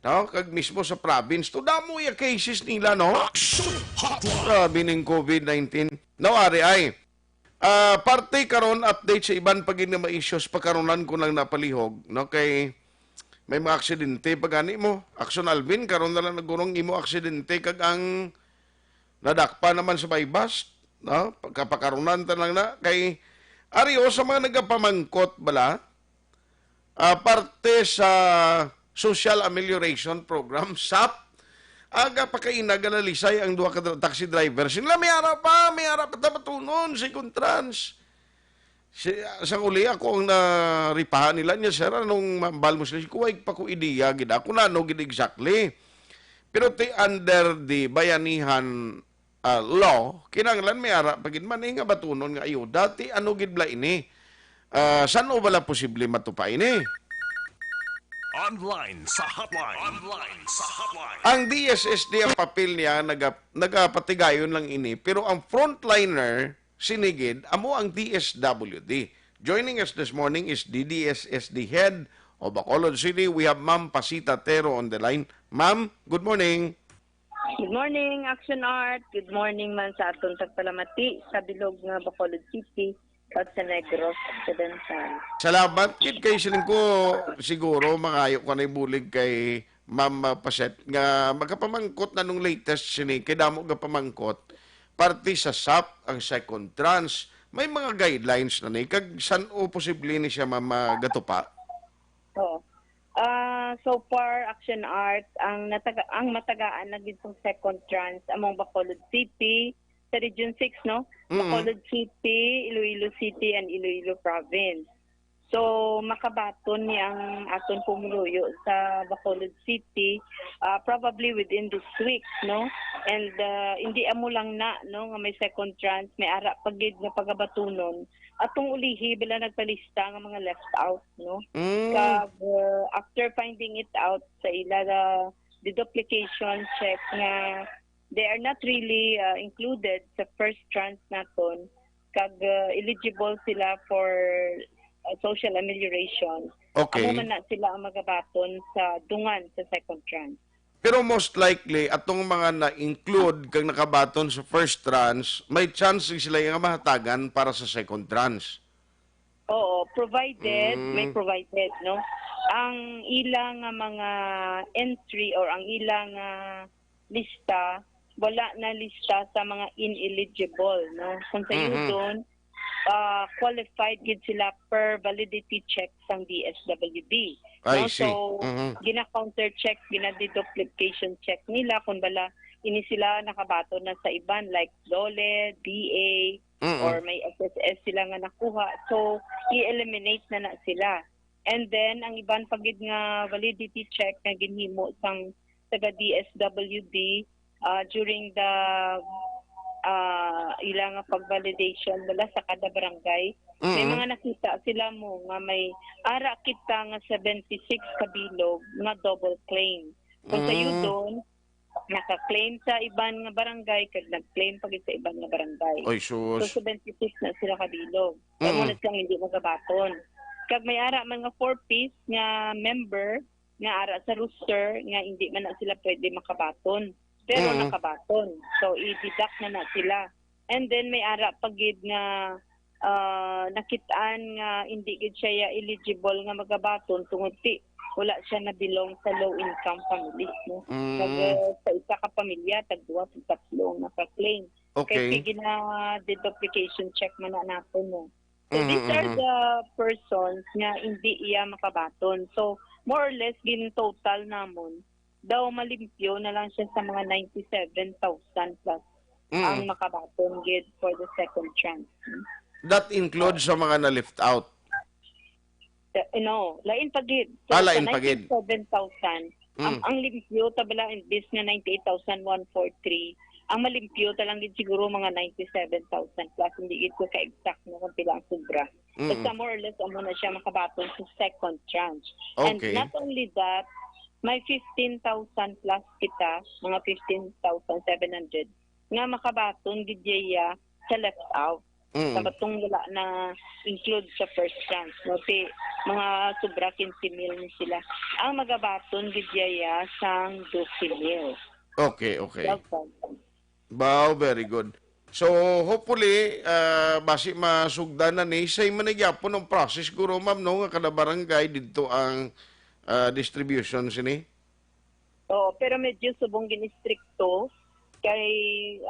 no, kag mismo sa province to, damo ya cases nila, no? Action Hotline! Grabe ning COVID nineteen. No, ari ay. Ah, parte karon, update sa iban pa gid nga mga issues, pakarunan ko lang napalihog, no? Kay may mga aksidente pa gani mo. Action Alvin, karon na lang nagurong imo aksidente kag ang nadakpa naman sa Baybas, no? Pagkapakarunan ta lang na kay Ario sa mga nagapamangkot bala, ah, parte sa Social Amelioration Program, sap, aga pakainag alalisay ang duha ka dra-, taxi driver. Sila may ara pa, may ara pa tabatunon si Contrans. Si, sa uli ako ang naripahan nila niya, sir, anong mambal mo sila? Kuway pa ko ideya gid ako na ano gid exactly. Pero ti under the bayanihan, ah, law, kinahanglan may ara pa gid man eh, nga batunon nga ayuda. Ti ano gid bala ini? Ah, san-o bala posible matupa ini? Online sa hotline. Online sa hotline. Ang D S S D ang papel niya, naga-, nagapatigayon lang ini, pero ang frontliner, sinigid, amo ang D S W D. Joining us this morning is D D S S D Head of Bacolod City. We have Ma'am Pasita Tero on the line. Ma'am, good morning. Good morning, Action Art. Good morning man sa aton tagpalamati sa bilog nga Bacolod City at sa Negros Occidental. Salamat gid kay siling ko, siguro mangayo ka na bulig kay Ma'am, ah, Paset nga magapamangkot na nung latest sini kay damo gapamangkot parte sa sap ang second tranche. May mga guidelines na ni kag san-o posible ni siya ma-, magatupa? Oo. Ah, so far, Action Art, ang nataga-, ang matagaan na gid sa second tranche among Bacolod City, sa Region six, no? Mm. Bacolod City, Iloilo City, and Iloilo Province. So, makabaton ni ang aton pumuluyo sa Bacolod City, ah, probably within this week, no? And, ah, hindi amo lang na, no, nga may second tranche, may ara pa gid nga pagabatunon. Atong ulihi, bila nagpalista nga mga left out, no? Mm. Kag, ah, after finding it out sa ila, ah, deduplication check nga they are not really, ah, included sa first tranche naton, kag, ah, eligible sila for, ah, social amelioration. Okay. Amo man na sila ang magabaton sa dungan sa second tranche. Pero most likely, atong mga na-include kag nakabaton sa first tranche, may chance sila nga mahatagan para sa second tranche. Oo, provided, Mm. may provided, no? Ang ila nga mga entry or ang ila nga lista, wala na lista sa mga ineligible, no? Kung sa Mhm. Yudon, ah, qualified gid sila per validity check sang D S W D, I no? see. So, Mhm. gina-counter check, gina-deduplication check nila kung bala ini sila nakabaton na sa iban, like DOLE, D A, Mm-mm. or may S S S sila nga nakuha. So, i-eliminate na na sila. And then, ang iban pa gid nga validity check nga ginhimo sang taga D S W D, ah, during the, ah, ila nga pag-validation nila sa kada barangay, may Mm. mga nakita sila mo nga may ara kita nga seventy-six ka bilog nga double claim. Kung sa Mm. Yudon, naka-claim sa iban nga barangay, kag nag-claim pa gid sa iban nga barangay. Oy, sus. So, seventy-six na sila ka bilog. Kamo Mm. na silang hindi magabaton. Kag may ara man nga four Ps nga member nga ara sa roster nga hindi man na sila pwede makabaton. Pero Mm. nakabaton. So, i-deduct na na sila. And then, may ara pa gid nga, ah, nakit-an nga hindi gid siya ya eligible nga magabaton tungod ti wala siya na belong sa low income families, no? Mm. Kag, ah, sa isa ka pamilya, tagduwa, tagtatlo ang naka-claim. Okay. Kay gina-deduplication check man na nato, no? So, these are the persons nga hindi iya makabaton. So, more or less, gin total namon, daw malimpyo na lang siya sa mga ninety-seven thousand plus ang makabaton gid for the second tranche. That includes sa mga na-left out. Uh, no, lain pa gid. Ah, lain pa gid. Seven thousand. Ang, ang limpyo ta bala, imbis nga ninety-eight thousand one four three, ang malimpyo ta lang gid siguro mga ninety-seven thousand plus. Hindi gid ko ka-exact no kung pila ang sobra. Basta more or less, amo na siya makabaton sa second tranche. And Okay. Not only that, may fifteen thousand plus kita, mga fifteen thousand seven hundred, nga makabaton gid iya sa left out. Mm. Sa batong wala na include sa first tranche, no? Si mga sobra quince mil ni sila. Ang magabaton gid iya sang doce mil. Okay, okay. Love that. Wow, very good. So, hopefully, ah, basi masugdan na ni. Sa man gyapon ang process, guro, ma'am, no, nga kada barangay dito ang ah, distribution sini? Oo, pero medyo subong ginistrikto kay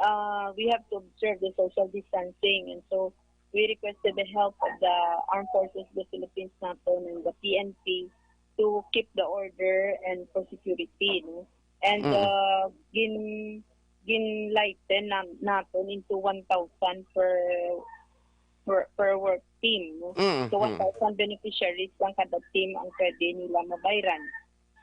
ah, we have to observe the social distancing, and so we requested the help of the Armed Forces of the Philippines naton and the P N P to keep the order and for security, no? And Mm. uh, gin gin-lighten na, naton into one thousand per per, per work team, no? Mm, So mm. One thousand beneficiaries lang kada team ang pwede nila mabayran.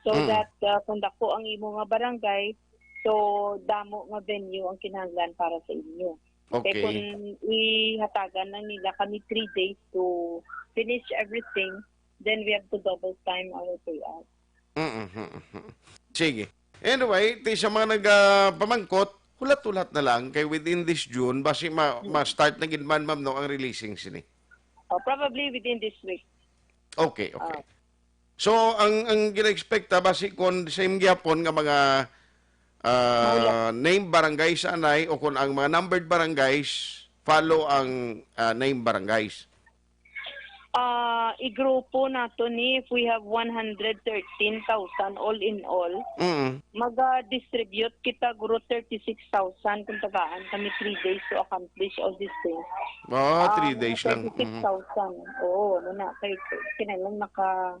So Mm. that uh, kung dako ang imo nga barangay, so damo nga venue ang kinahanglan para sa inyo. Kay Okay. Kung ihatagan lang nila kami three days to finish everything, then we have to double time our payout. Mm-mm. Sige. Anyway, ti sa mga nagapamangkot, hulat-hulat na lang kay within this June, basi ma- ma-start na gid man, ma'am, no, ang releasing sini. Uh, probably within this week. Okay, okay. So, ang ang gina-expect ta, basi kon same gyapon nga mga ah, Mahulog. Named barangays anay o kung ang mga numbered barangays follow ang ah, named barangays. Ah, igrupo nato ni if we have one hundred thirteen thousand all in all, Mm. maga-distribute kita guro thirty-six thousand kung tagaan kami three days to accomplish all these things. Ah, three mga days lang. Mm. thirty-six thousand. Oo, ano na, kay kinahanglan maka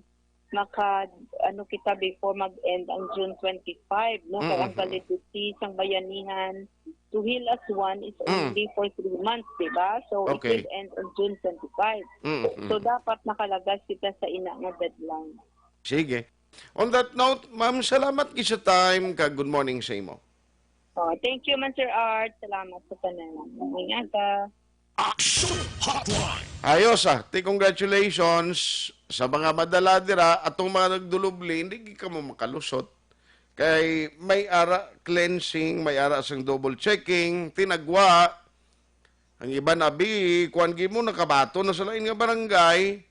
maka ano kita before mag-end ang June twenty-five, no? Kay ang Mm-mm. validity sang bayanihan to heal as one is Mm. only for three months, di ba? So Okay. It will end on June twenty-five. Mm-mm. So dapat makalagas kita sa ina nga deadline. Sige. On that note, ma'am, salamat gid sa time kag good morning sa imo. Oh, thank you man, Sir Art. Salamat sa tanan. Maayong aga. Aksyon Hotline. Ayos ah, ti congratulations sa mga madala dira, atong mga nagdulubli, hindi gid kamo makalusot. Kay may ara cleansing, may ara sang double checking, tinagwa. Ang iban abi, kuan gid mo, nakabaton na sa lain nga barangay.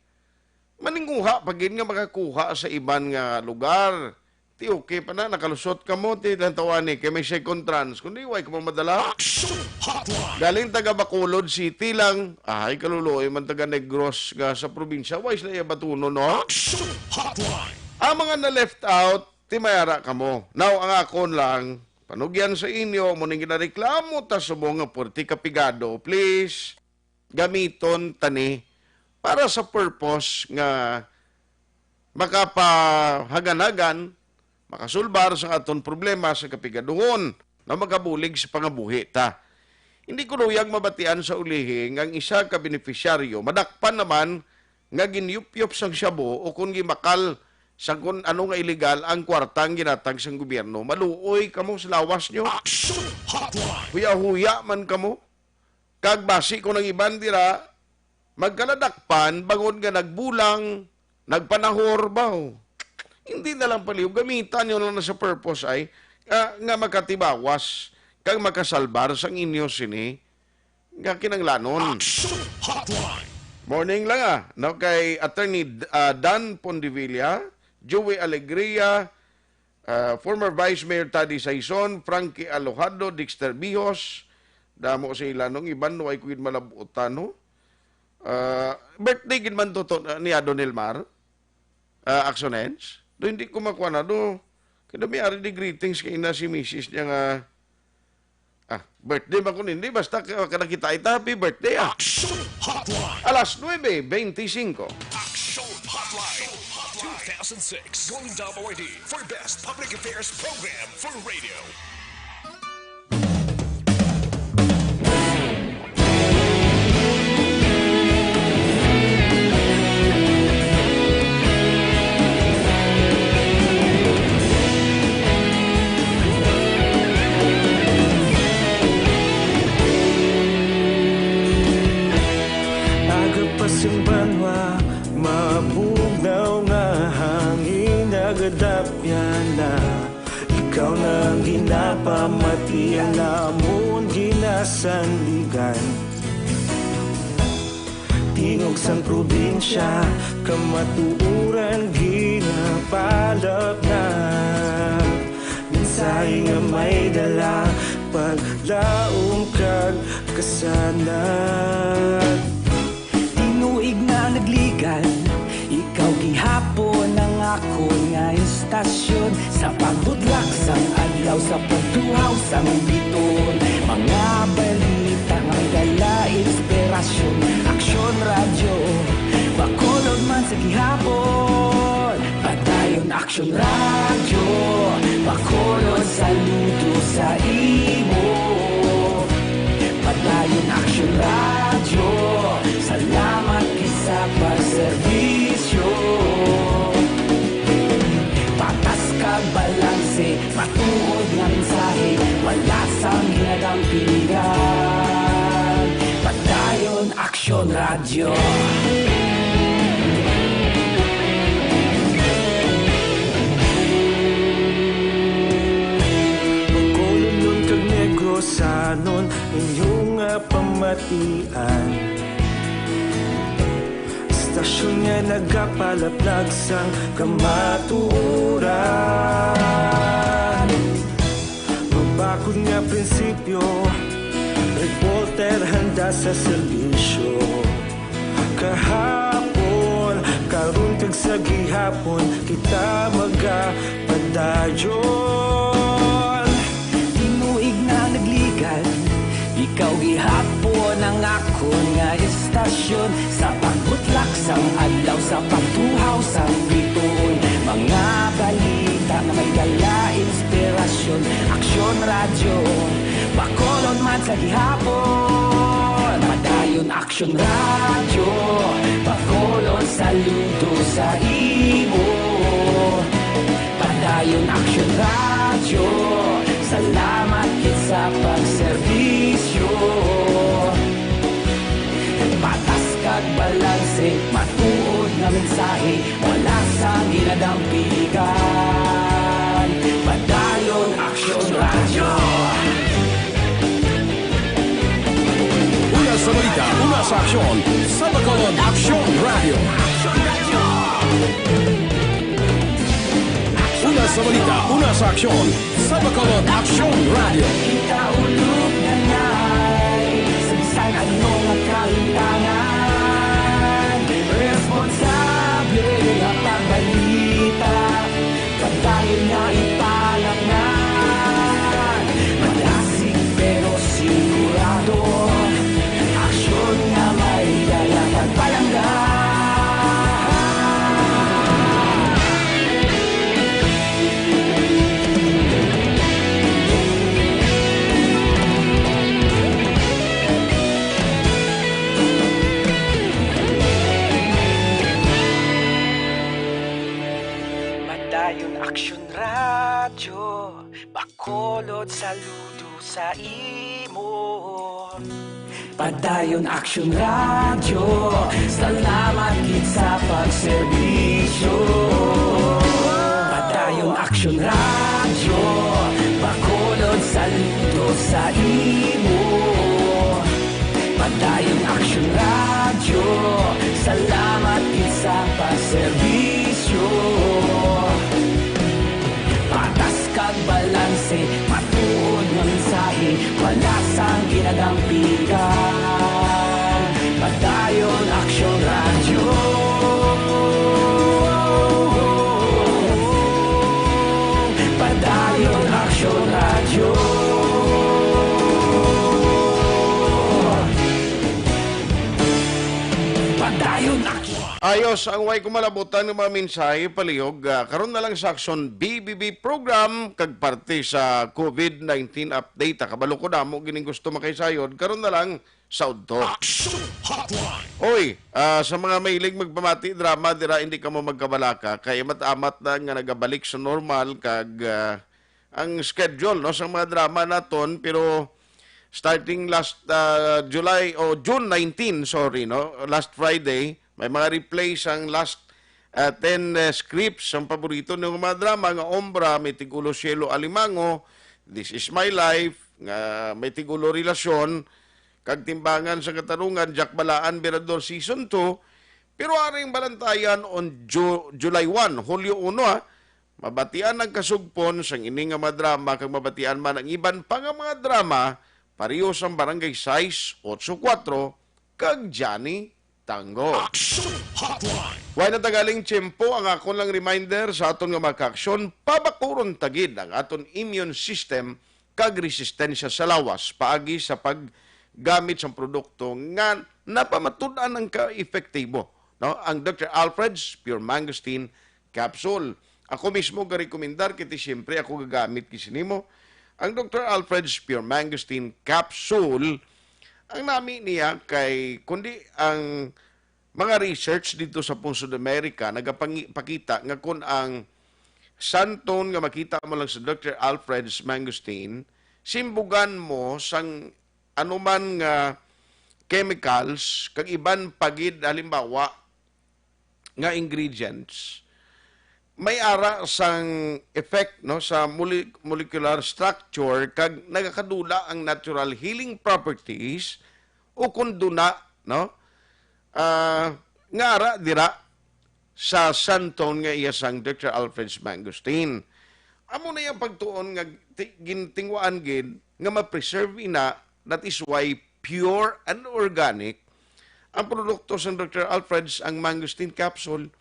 Maninguha pa gid nga makakuha sa iban nga lugar. Ti okay pa na, nakalusot kamo, ti tawani kay may second tranche. Kundi way kamo madala. Aksyon Hotline. Galing taga Bacolod City lang. Ay, kaluluoy man taga Negros nga sa probinsya. Way sila iya batunon, no? Aksyon Hotline. Ang mga na-left out, ti may ara kamo. Now, ang akon lang, panugyan sa inyo, mo ning ginareklamo ta subong nga puwerte kapigado, please, gamiton tani para sa purpose nga makapahaganhagan, makasulbar sa aton problema sa kapigaduhon, na makabulig sa pangabuhi ta. Hindi ko luyag mabatian sa ulihi nga ang isa ka benepisyaryo madakpan naman nga ginyupyop sang shabu o kung gimakal sang kun ano nga iligal ang kwarta ang ginatag sang gobyerno. Maluoy kamo sa lawas nyo. Aksyon Hotline. Huya-huya man kamo. Kag basi ko nang iban dira, magkaladakpan bangod nga nagbulang, nagpanahor, baw. Hindi na lang palihog, gamitan nyo lang na sa purpose ay, ah, nga makatibawas, kag makasalbar sang inyo sini, nga kinanglanon. Aksyon Hotline. Morning lang ah, no, kay Attorney D- ah, Dan Pondevilla, Joey Alegria, ah, former Vice Mayor Taddy Saison, Frankie Alojado, Dexter Bihos, damo sa ila nung iban, no, ay ko gid malabutan, no? Ah, birthday gid man to, to, ni Adon Elmar, ah, Axonens. Do hindi ko makuha na do. Kaya may ari di greetings kay na si misis niya nga Ah, birthday ba ko nindi? Basta ka, ka nakita ita, happy birthday, ah. Action Hotline. Alas nuebe beintisinko. Action Hotline two thousand six. Golden Double A D for Best Public Affairs Program for Radio. Aga pa sing banwa, mabugnaw nga hangin nagadapyan na. Ikaw na ang ginapamatian namon ginasandigan. Tingog sang probinsya, kamatuoran ginapalapnag. Mensahe nga may dala, paglaom kag kasanag. Tinuig nga nagligan, ikaw gihapon ang akon nga istasyon. Sa pagbudlak sang adlaw, sa pagtuhaw sang bituon, mga balita nga may dala inspirasyon. Aksyon Radyo, Bacolod man sa gihapon. Padayon Aksyon Radyo, Bacolod, saludo sa imo. Padayon Aksyon Radyo, salamat gid sa pagserbisyo. Patas kag balanse, matuod nga mensahe, wala sang ginadampigan. Padayon Aksyon Radyo. Bacolodnon kag Negrosanon, inyo nga pamatian. Istasyon nga nagapalaplag sang kamatuoran. Mabakod nga prinsipyo, reporter handa sa serbisyo. Kahapon, karon kag sa gihapon, kita magapadayon. Tinuig nga nagligan, ikaw gihapon ang akon nga istasyon. Sa pagbutlak sang adlaw, sa pagtuhaw sang bituon, mga balita nga may dala inspirasyon. Aksyon Radyo, Bacolod man sa gihapon. Padayon Aksyon Radyo, Bacolod, saludo sa imo. Padayon Aksyon Radyo, salamat gid sa pagserbisyo. Patas kag balanse, matuod nga mensahe, wala sang ginadampigan. Padayon Aksyon Radyo. Una sa balita, una sa aksyon, sa Bacolod Aksyon Radyo. Una sa balita, una sa aksyon, sa Bacolod Aksyon Radyo. Kita ulog nanay sa bisan ano nga kalimtangan. Responsable nga pagbalita, padayon nga ipalapngan. Madasig pero sigurado, aksyon nga may dala kag palangga. Padayon Aksyon Radyo, Bacolod, saludo sa imo. Padayon Aksyon Radyo, salamat gid sa pagserbisyo. Padayon Aksyon Radyo, Bacolod, saludo sa imo. Padayon Aksyon Radyo, salamat gid sa pagserbisyo. Patas kag balanse, matuod nga mensahe, wala sang ginadampigan. Padayon Aksyon Radyo. Padayon Aksyon Radyo. Ayos, ang way ko malabutan nga mga mensahe palihog, ah, karon na lang sa Aksyon B B B program kag parte sa COVID nineteen update. Ah, kabalo ko damo gining gusto makaisayod. Karon na lang sa udto. Action Hotline. Oy, ah, sa mga mahilig magpamati drama, dira hindi kamo magkabalaka kay amat-amat na nga nagabalik sa normal kag, ah, ang schedule, no, sa mga drama naton, pero starting last, ah, July o June nineteen, sorry, no, last Friday, may mga replay sang last, ah, ten, eh, scripts sang paborito ng mga drama nga Ombra, may tigulo Cielo Alimango, This Is My Life, nga may tigulo Relasyon, kag Timbangan sa Katarungan, Jack Balaan, Mirador Season two, pero aring balantayan on Ju-, July one, Hulyo uno, ha, mabatian ang kasugpon sang ini nga mga drama kag mabatian man ang iban pa nga mga drama, pareho sang Barangay sais otso kuwatro kag Johnny Tango. Action Hotline. Way na tagaling tiyempo, ang akon lang reminder sa aton nga mga kaaksyon, pabakuron ta gid ang aton immune system kag resistensya sa lawas paagi sa paggamit sang produkto nga napamatud-an ang ka-epektibo, no? Ang Doctor Alfred's Pure Mangosteen Capsule. Ako mismo garekomendar, kay ti siyempre ako gagamit kini nimo. Ang Doctor Alfred's Pure Mangosteen Capsule, ang nami niya kay kundi ang mga research dito sa Pungsod Amerika nagapakita nga kun ang sandtone nga makita mo lang sa Doctor Alfred's Mangosteen, simbugan mo sang anuman nga chemicals kag iban pa gid, halimbawa, nga ingredients, may ara sang effect, no, sa mole-, molecular structure kag nagakadula ang natural healing properties o kun duna, no, ah, nga ara dira sa sandtone nga iya sang Doctor Alfred's Mangosteen. Amo na iyang pagtuon nga ti-, gintingwaan gid nga ma-preserve ina, that is why pure and organic ang produkto sang Doctor Alfred's, ang mangosteen capsule.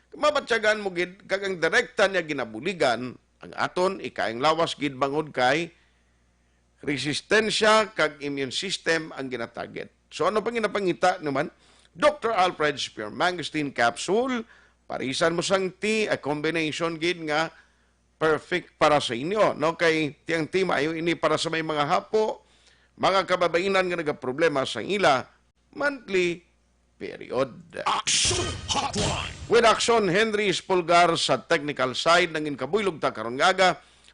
Mabatyagan mo gid kag ang direkta niya ginabuligan ang aton ikaayong lawas gid bangod kay resistensya kag immune system ang ginatarget. So, ano pa ginapangita naman? Doctor Alfred's Pure Mangosteen Capsule, parisan mo sang tea, a combination gid nga perfect para sa inyo, no? Kay ti ang tea maayo ini para sa may mga hapo, mga kababainan nga nagaproblema sa ila monthly period. Action Hotline. With Action, Henry Espulgar sa technical side, nangin kabuylog ta karon nga aga.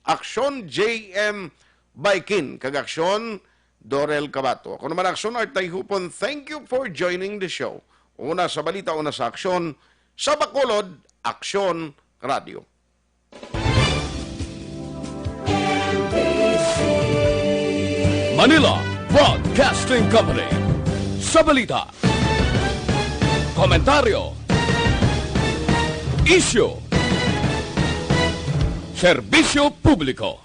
Action, J M Baikin, kag Action, Dorel Cabato. Ako naman, Action, Art Tayhupon. Thank you for joining the show. Una sa balita, una sa Action, sa Bacolod, Action Radio. Manila Broadcasting Company. Sa balita, komentaryo, isyu, serbisyo publiko.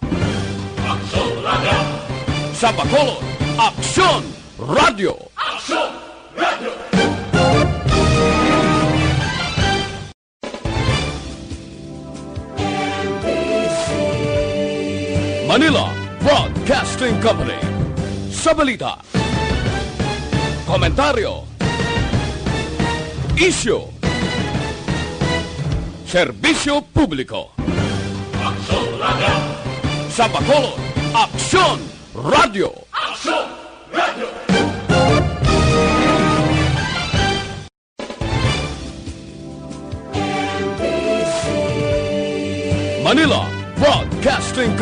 Aksyon Radio. Sa Bacolod, Aksyon Radio. Aksyon Radio. Manila Broadcasting Company. Sa balita, komentaryo, isyu, serbisyo publiko. Aksyon Radio. Sa Bacolod, Aksyon Radio. Aksyon Radio. Manila Broadcasting Company.